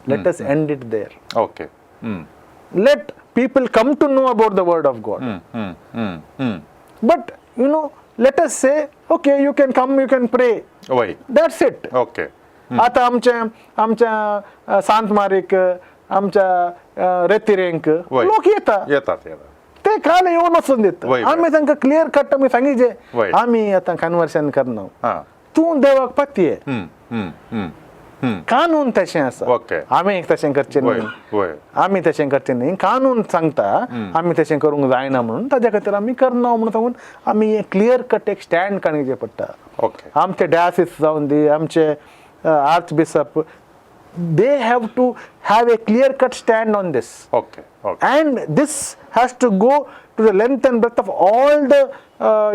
Let us end it there. Okay Let people come to know about the word of God. But you know, let us say, okay, you can come, you can pray, वय that's it. Okay आता आमच्या आमच्या सांत मारीक, आमच्या रेतिरेंक वय. लोक येता, येतात येतात ते काल येवन वचून दिता. वय, वय. आमी तांकां क्लियर कट आमी सांगिजे वय. आमी आतां कन्वर्शन करना, हां तूं देवाक पत्ये, कानून तशें आसा. ओके. आमी तशें करचें वय न्ही, वय आमी तशें करचें न्ही, कानून सांगता आमी तशें करूंक जायना म्हणून, ताज्या खातीर आमी करना म्हणून सांगून आमी हें क्लियर कट एक स्टँड काडचें पडटा. ओके आमचे डायसिस जावन दी, आमचे archbishop, they have to have a clear cut stand on this. Okay okay And this has to go to the length and breadth of all the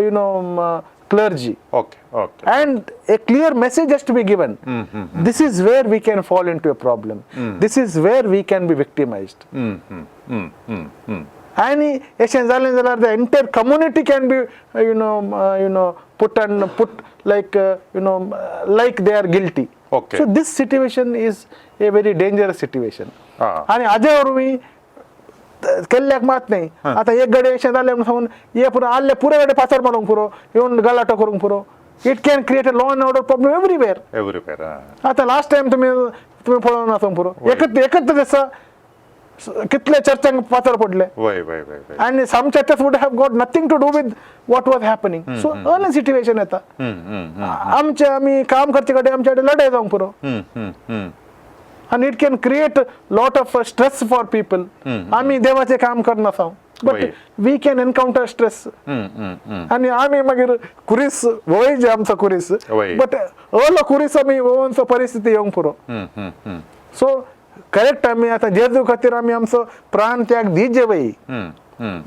you know clergy. Okay okay And a clear message has to be given. This is where we can fall into a problem. This is where we can be victimized. आनी अशें जालें जाल्यार the entire community can be you know you know put and put like you know like they are guilty. Okay. So this situation is a very dangerous situation. आं. आनी हाजे वरवीं केल्ल्याक मात न्ही, आतां एक गडे अशें जालें म्हणून सांगून हे पुरो आहले पुरो गडे पाचर मारूंक पुरो, येवन गलाटो करूंक पुरो. It can create a law and order problem everywhere. Everywhere हां आतां लास्ट टायम तुमी तुमी पळोवन आसूंक पुरो, एकच एकच दिसा कितले चर्चांक पाचर पडले. वय वय वय वय And some churches would have got nothing to do with what was happening. So early situation येता. आमचे आमी काम करचे कडेन आमचे कडेन लढाय जावंक पुरो, आनी it can create lot of stress for people. आमी देवाचें काम करना बट वय. We can encounter stress. आनी आमी मागीर कुरीस वय जे आमचो कुरीस, वय. बट अलो कुरीस आमी वोवनचो परिस्थिती येवंक पुरो. सो करेक्ट आमी आतां जेजू खातीर आमी आमचो प्राण त्याग दिजे वय,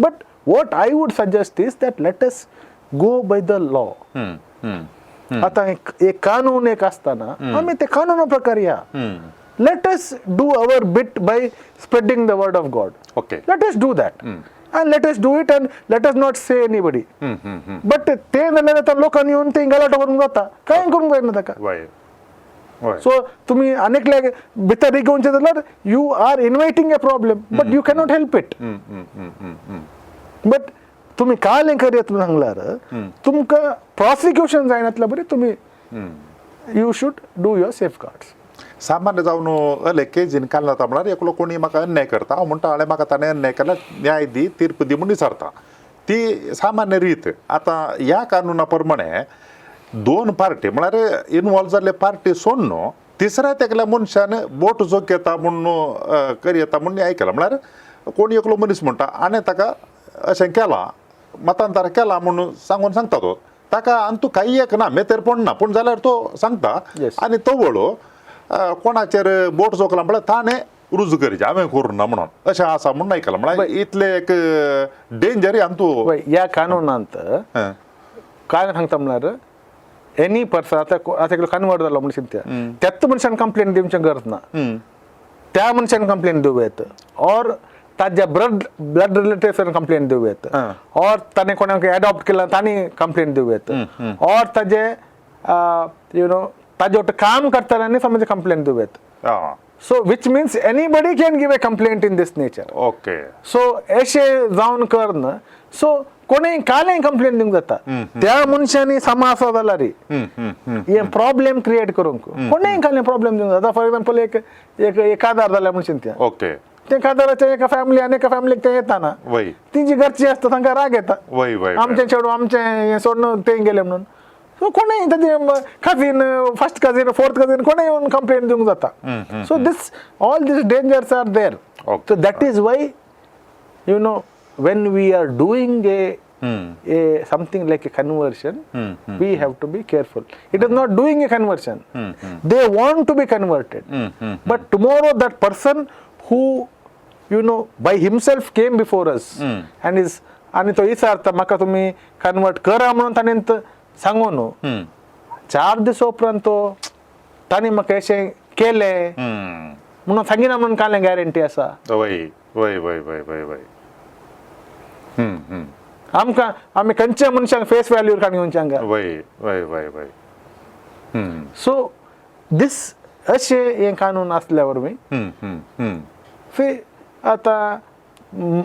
but what I would suggest is that let us go by the law. आतां एक एक कानून एक आसतना आमी ते कानुना प्रकार या. Let us do our bit by spreading the word of God. Okay Let us do that and let us do it and let us not say anybody. But ते जाल्यार आतां लोकांनी येवन ते गलाटो करूंक जाता, कांय करूंक जायना ताका. वय वय सो तुमी आनीकल्याक भितर रिगोवचें जाल्यार you are inviting a problem, but you cannot help it. But तुमी काल हें करयत म्हणून सांगल्यार तुमकां प्रॉसिक्युशन जायनातल्या बरें तुमी you should do your safeguards. सामान्य जावन अले केजीन काल जाता म्हळ्यार एकलो कोणी म्हाका अन्याय करता, हांव म्हणटा हाणें म्हाका ताणें अन्याय केला, न्याय दी, तीर्प दी म्हूण विचारता, ती सामान्य रीत. आतां ह्या कानुना प्रमाणे दोन पार्टी म्हळ्यार इनवॉल्व जाल्ले पार्टी सोडून तिसऱ्या एकल्या मनशान बोट जोखयता म्हूण करयता म्हूण आयकलां. म्हळ्यार कोण एकलो मनीस म्हणटा हाणें ताका अशें केलां, मतांतर केलां म्हूण सांगून सांगता तो ताका, आनी तूं कांय एक ना मेतेर पडना, पूण जाल्यार तो सांगता. Yes. आनी तवळ कोणाचेर बोट जोखला म्हळ्यार ताणें रुजू करचें हांवें करूं ना म्हणून अशें आसा म्हणून आयकलां. म्हळ्यार इतलें एक डेंजर आनी तूं वय, ह्या कानुनांत काय सांगता म्हळ्यार एनी पर्सन आतां आतां एकलो कन्वर्ट जालो म्हूण चिंतया, त्याच मनशान कंप्लेन दिवचें गरज ना, त्या मनशान कंप्लेन दिवं येता ऑर ताज्या ब्लड रिलेटिव्सान कंप्लेन दिवं येता, ऑर ताणें कोणाक एडॉप्ट केला तांणी कंप्लेन दिवं येता, ऑर ताजे you know ताजे वटेन काम करतल्यांनी समज कंप्लेन दिवं येता. आं So which means anybody can give a complaint in this nature. Okay so अशें जावन करना, सो कोणेय कालय कंप्लेन दिवंक जाता त्या मनशांनी समा आसा जाल्यार हे प्रॉब्लेम क्रिएट करूंक कोणेय कालय प्रॉब्लेम दिवंक जाता. फॉर एग्जाम्पल एक एक एक काजार जालें म्हूण चिंतया, ओके ते काजाराच्या एका फॅमिली आनी एका फॅमिलीक ते येताना वय तेंची घरची आसता तांकां राग येता, वय वय आमचें चेडूं आमचें हें सोडून ते गेले म्हणून. सो कोणूय ताजे cousin, first cousin, fourth cousin, कोणूय येवन कंप्लेन दिवंक जाता. So this all these dangers are there. So that is why when we are doing a something like a conversion, we have to be careful. It is not doing a conversion. They want to be converted, but tomorrow that person who by himself came before us and is आनी तो विचारता म्हाका तुमी convert करा म्हणून ताणें सांगू न्हू, 4 दीस उपरांत तो ताणें म्हाका अशें केलें म्हणून सांगिना म्हणून कांय गॅरंटी आसा? वय वय वय वय वय वय आमकां आमी खंयच्या मनशांक फेस व्हॅल्यूर काडून घेवचें हांगा? वय वय वय वय सो दीस अशें हें कानून आसल्या वरवीं हम्म हम्म हम्म फी आतां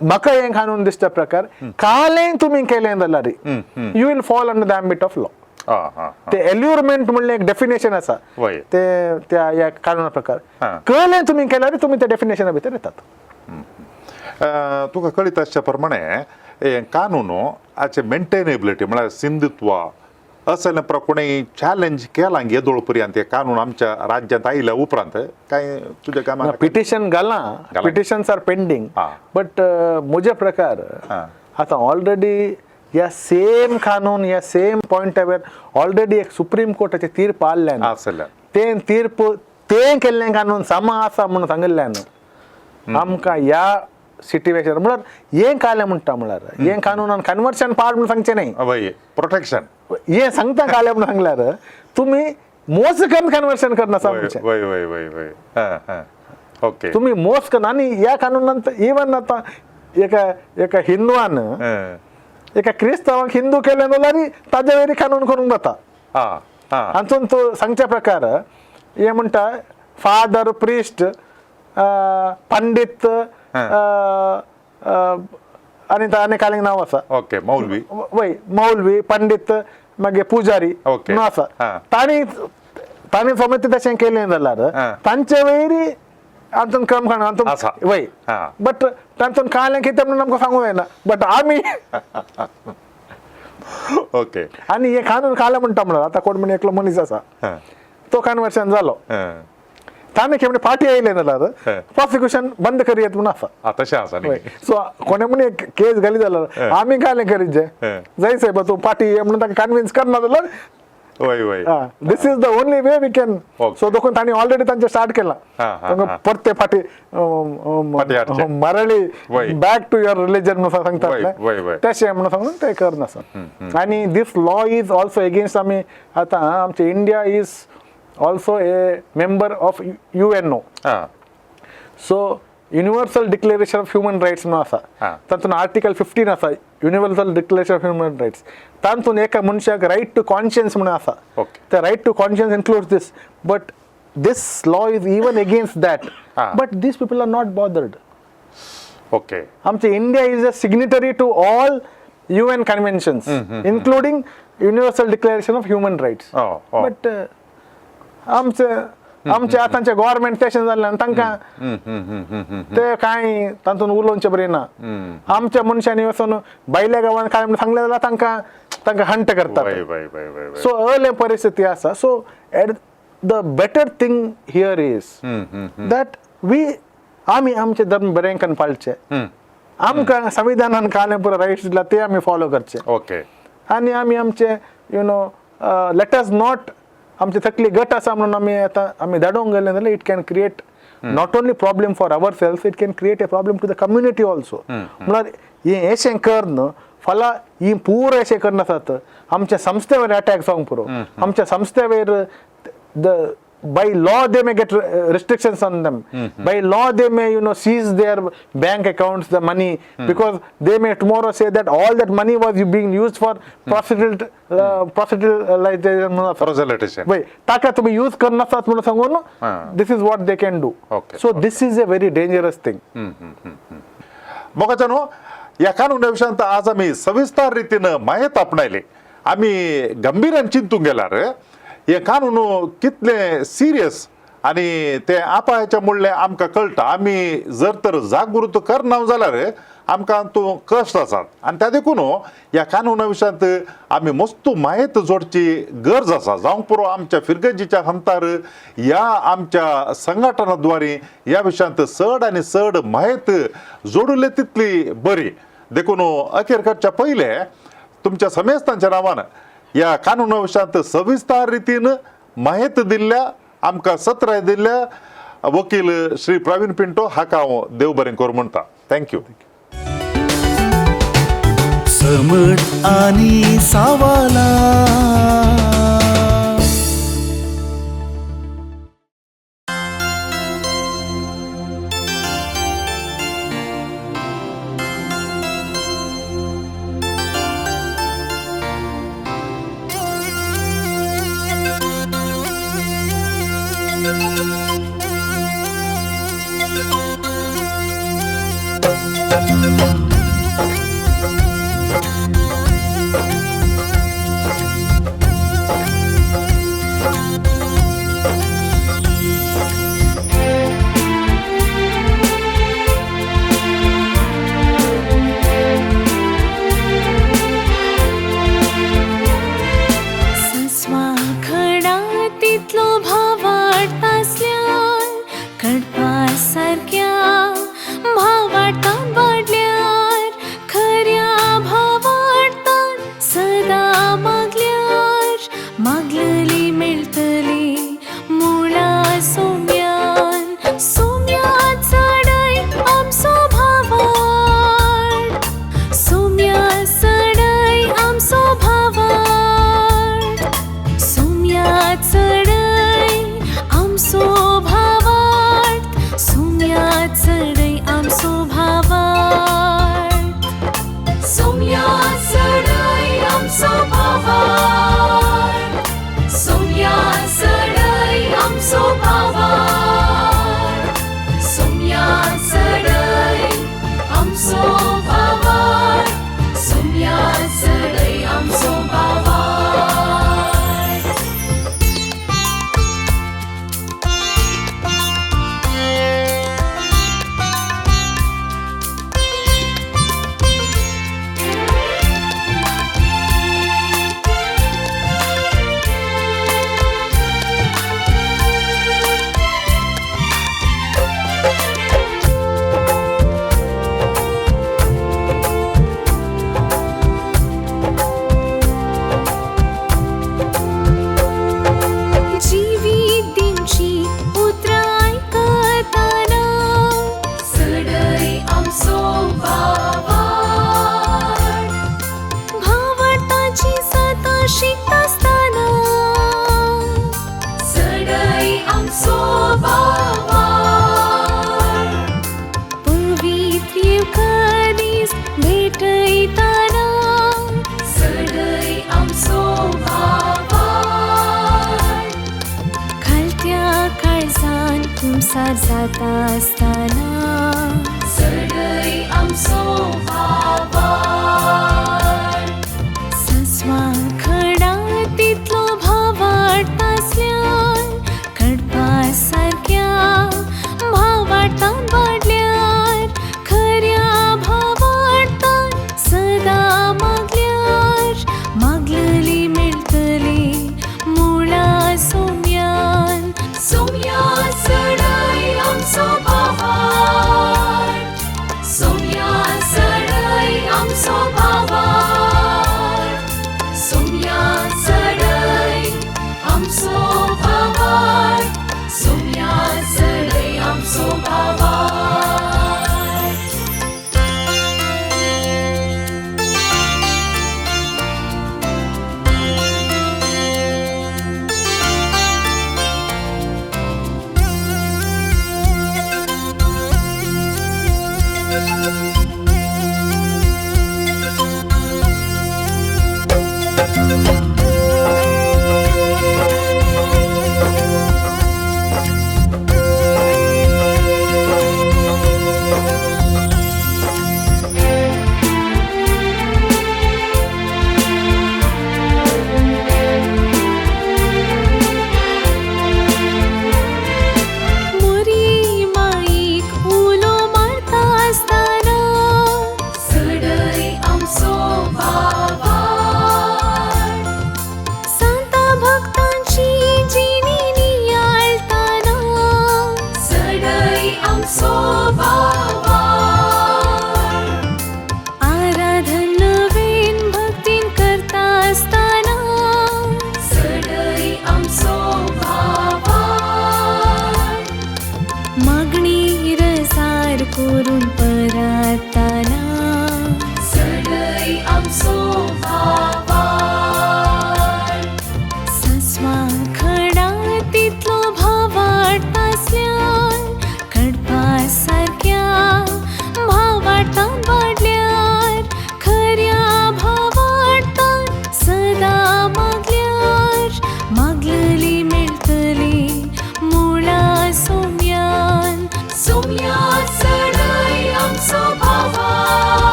म्हाका हें कानून दिसता प्रकार कालें तुमी केलें जाल्यार you will fall under the ambit of law. हा हा ते एल्युरमेंट म्हणलें एक डेफिनेशन आसा. ते त्या ह्या कानूना प्रकार कळलें तुमी केल्यार तुमी त्या डेफिनेशना भितर येतात. तुका कळीत आसच्या प्रमाणे हें कानून हाचे मेंटेनेबिलिटी म्हळ्यार सिंधुत्व असलें कोणें चॅलेंज केलां येदोळ पर्यंत हे कानून आमच्या राज्यांत आयल्या उपरांत काय तुज्या कामाक? Petition घालां. घालां. Petitions are pending. But म्हज्या प्रकार आतां ऑलरेडी ह्या सेम कानून, ह्या सेम पॉयंटा ऑलरेडी एक सुप्रीम कोर्टाचे तीर्प आसल्यान आसल्यान ते तीर्प ते केल्लें कानून समा आसा म्हणून सांगिल्ल्यान आमकां ह्या सिट्युएशन म्हळ्यार हें कालें म्हणटा, म्हळ्यार हें कानूनान कन्वर्शन पाड म्हणून सांगचें न्हय. वय, प्रोटेक्शन. हें सांगता कालें म्हणून सांगल्यार तुमी मोस करून कन्वर्शन करना म्हणचें. वय वय वय वय हां हां ओके तुमी मोस करून आनी ह्या कानूनांत इवन आतां एका एका हिंदवान एका क्रिस्तांवाक हिंदू केलें जाल्यार ताजे वयर कानून करूंक जाता. हां हां हातून तो सांगच्या प्रकार हे म्हणटा फादर, प्रिस्ट, पंडीत आनी आनी कालींग नांव आसा. ओके, मौलवी. वय, मौलवी, पंडीत, मागीर पुजारी म्हणून आसा. तांणी तांणी समज तशें केलें जाल्यार तांचे वयर हातून क्रम काडून हातून आसा. वय. बट तातूंत कालें कितें म्हणून आमकां सांगूंक जायना, बट आमी आनी हें कानून कालें म्हणटा म्हणल्यार आतां कोण म्हण एकलो मनीस आसा, तो कन्वर्शन जालो, ताणें केन्ना फाटी आयलें जाल्यार प्रोसिक्युशन बंद करयत म्हणून आसा. आं, तशें आसा न्ही? सो कोणें म्हण एक केस घाली जाल्यार आमी कालें करीत जे जाय सायबा तूं फाटी ये म्हणून ताका कन्विन्स करना जाल्यार वय वय this is the only way we can. So देखून तांणी ऑलरेडी तांचें स्टार्ट केलां हा, हा, तांकां परते फाटी फाटी हाडचें. मरळी बॅक टू your religion म्हणून सांगतात. वय, वय. तशें म्हणून सांगून ते करनासा. आनी this law is also against आमी आतां आमचे India is also a member of UNO. So Universal Declaration of Human Rights म्हणून आसा. तातूंत आर्टिकल 15 आसा, Universal Declaration of Human Rights, तातूंत एका मनशाक रायट टू कॉन्शियन्स म्हणून आसा. The right to conscience includes this, but this law is even against that. But these people are not bothered. आमचे India is a signatory to all UN conventions, including Universal Declaration of Human Rights. Oh, oh. But आमचे आमचे आतांचे government तशें जाल्ल्यान तांकां ते कांय तातूंत उलोवचें बरें ना. आमच्या मनशांनी वचून भायल्या गांवांत काय म्हणून सांगलें जाल्यार तांकां तांकां हंट करतात. वय वय वय वय वय सो अले परिस्थिती आसा. So at the better thing here is that we आमी आमचे धर्म बरें करून पाळचे. आमकां संविधानान कालें पुरो रायट्स दिला ते आमी फॉलो करचे. आनी आमी आमचे let us not आमची तकली गट आसा म्हणून आमी आतां आमी धाडोवंक गेले जाल्यार it can create not only problem for our self, it can create a problem to the community also. म्हळ्यार हें अशें करन फाल्यां ही पूर अशें करन आसात आमच्या संस्थेवर अटॅक जावंक पुरो. आमच्या संस्थेवर the by law they may get restrictions on them. By law they may seize their bank accounts, the money, because they may tomorrow say that all that money was being used for prostitute proselytization. Proselytization. वय, ताका तुम्ही use करनासात म्हणून सांगून this is what they can do. So this is a very dangerous thing. मोगाच्यानो, या कानूना विशयांत आज आमी सविस्तर रितीन माहित आपणायली. आमी गंभीरान चिंतूंक गेल्यार हे कानून कितले सिरियस आनी ते आपायाच्या म्हणलें आमकां कळटा. आमी जर तर जागृत करना जाल्यार आमकां तूं कश्ट आसात आनी त्या देखून ह्या कानुना विशयांत आमी मस्त म्हायत जोडची गरज आसा. जावंक पुरो आमच्या फिरगर्जीच्या हंतार ह्या आमच्या संघटना द्वारे ह्या विशयांत चड आनी चड म्हायत जोडुले तितली बरी. देखून अखेर करच्या पयले तुमच्या समेस्तांच्या नांवान ह्या कानुना विशयांत सविस्तर रितीन म्हायत दिल्ल्या आमकां सत्राय दिल्ल्या वकील श्री प्रवीण पिंटो हाका हांव देव बरें करूं म्हणटा. Thank you. समट आनी सावाला. जाता आसतना सडय आमचो भावार्थ. सस्वां खडा तितलो भावार्थ आसल्यार कडपा सारक्या भावार्थान वाडल्यार खऱ्या भावार्थान सदां मागल्यार मागलली मेळटली मुळा सोम्यान. सोम्या सडय आमचो भावार्थ.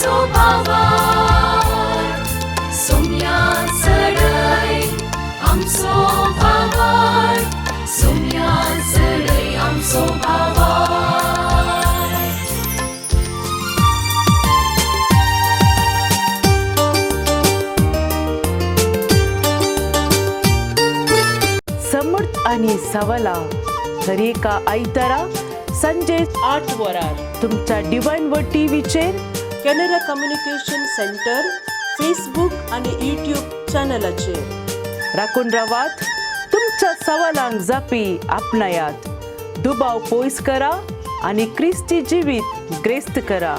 आमचो भावार्थ, सोम्या चडय आमचो भावार्थ, सोम्या चडय आमचो भावार्थ. समर्थ आणि सवला दरेका आयतारा संजे 8 वरार तुमच्या डिवायन व टीव्हीचेर कॅनरा कम्युनिकेशन सेंटर फेसबुक आणि यूट्यूब चॅनलाचेर. राखून रावात, तुमच्या सवालांक जापी आपणायात, दुबाव पयस करा आनी क्रिस्ती जिवीत ग्रेस्त करा.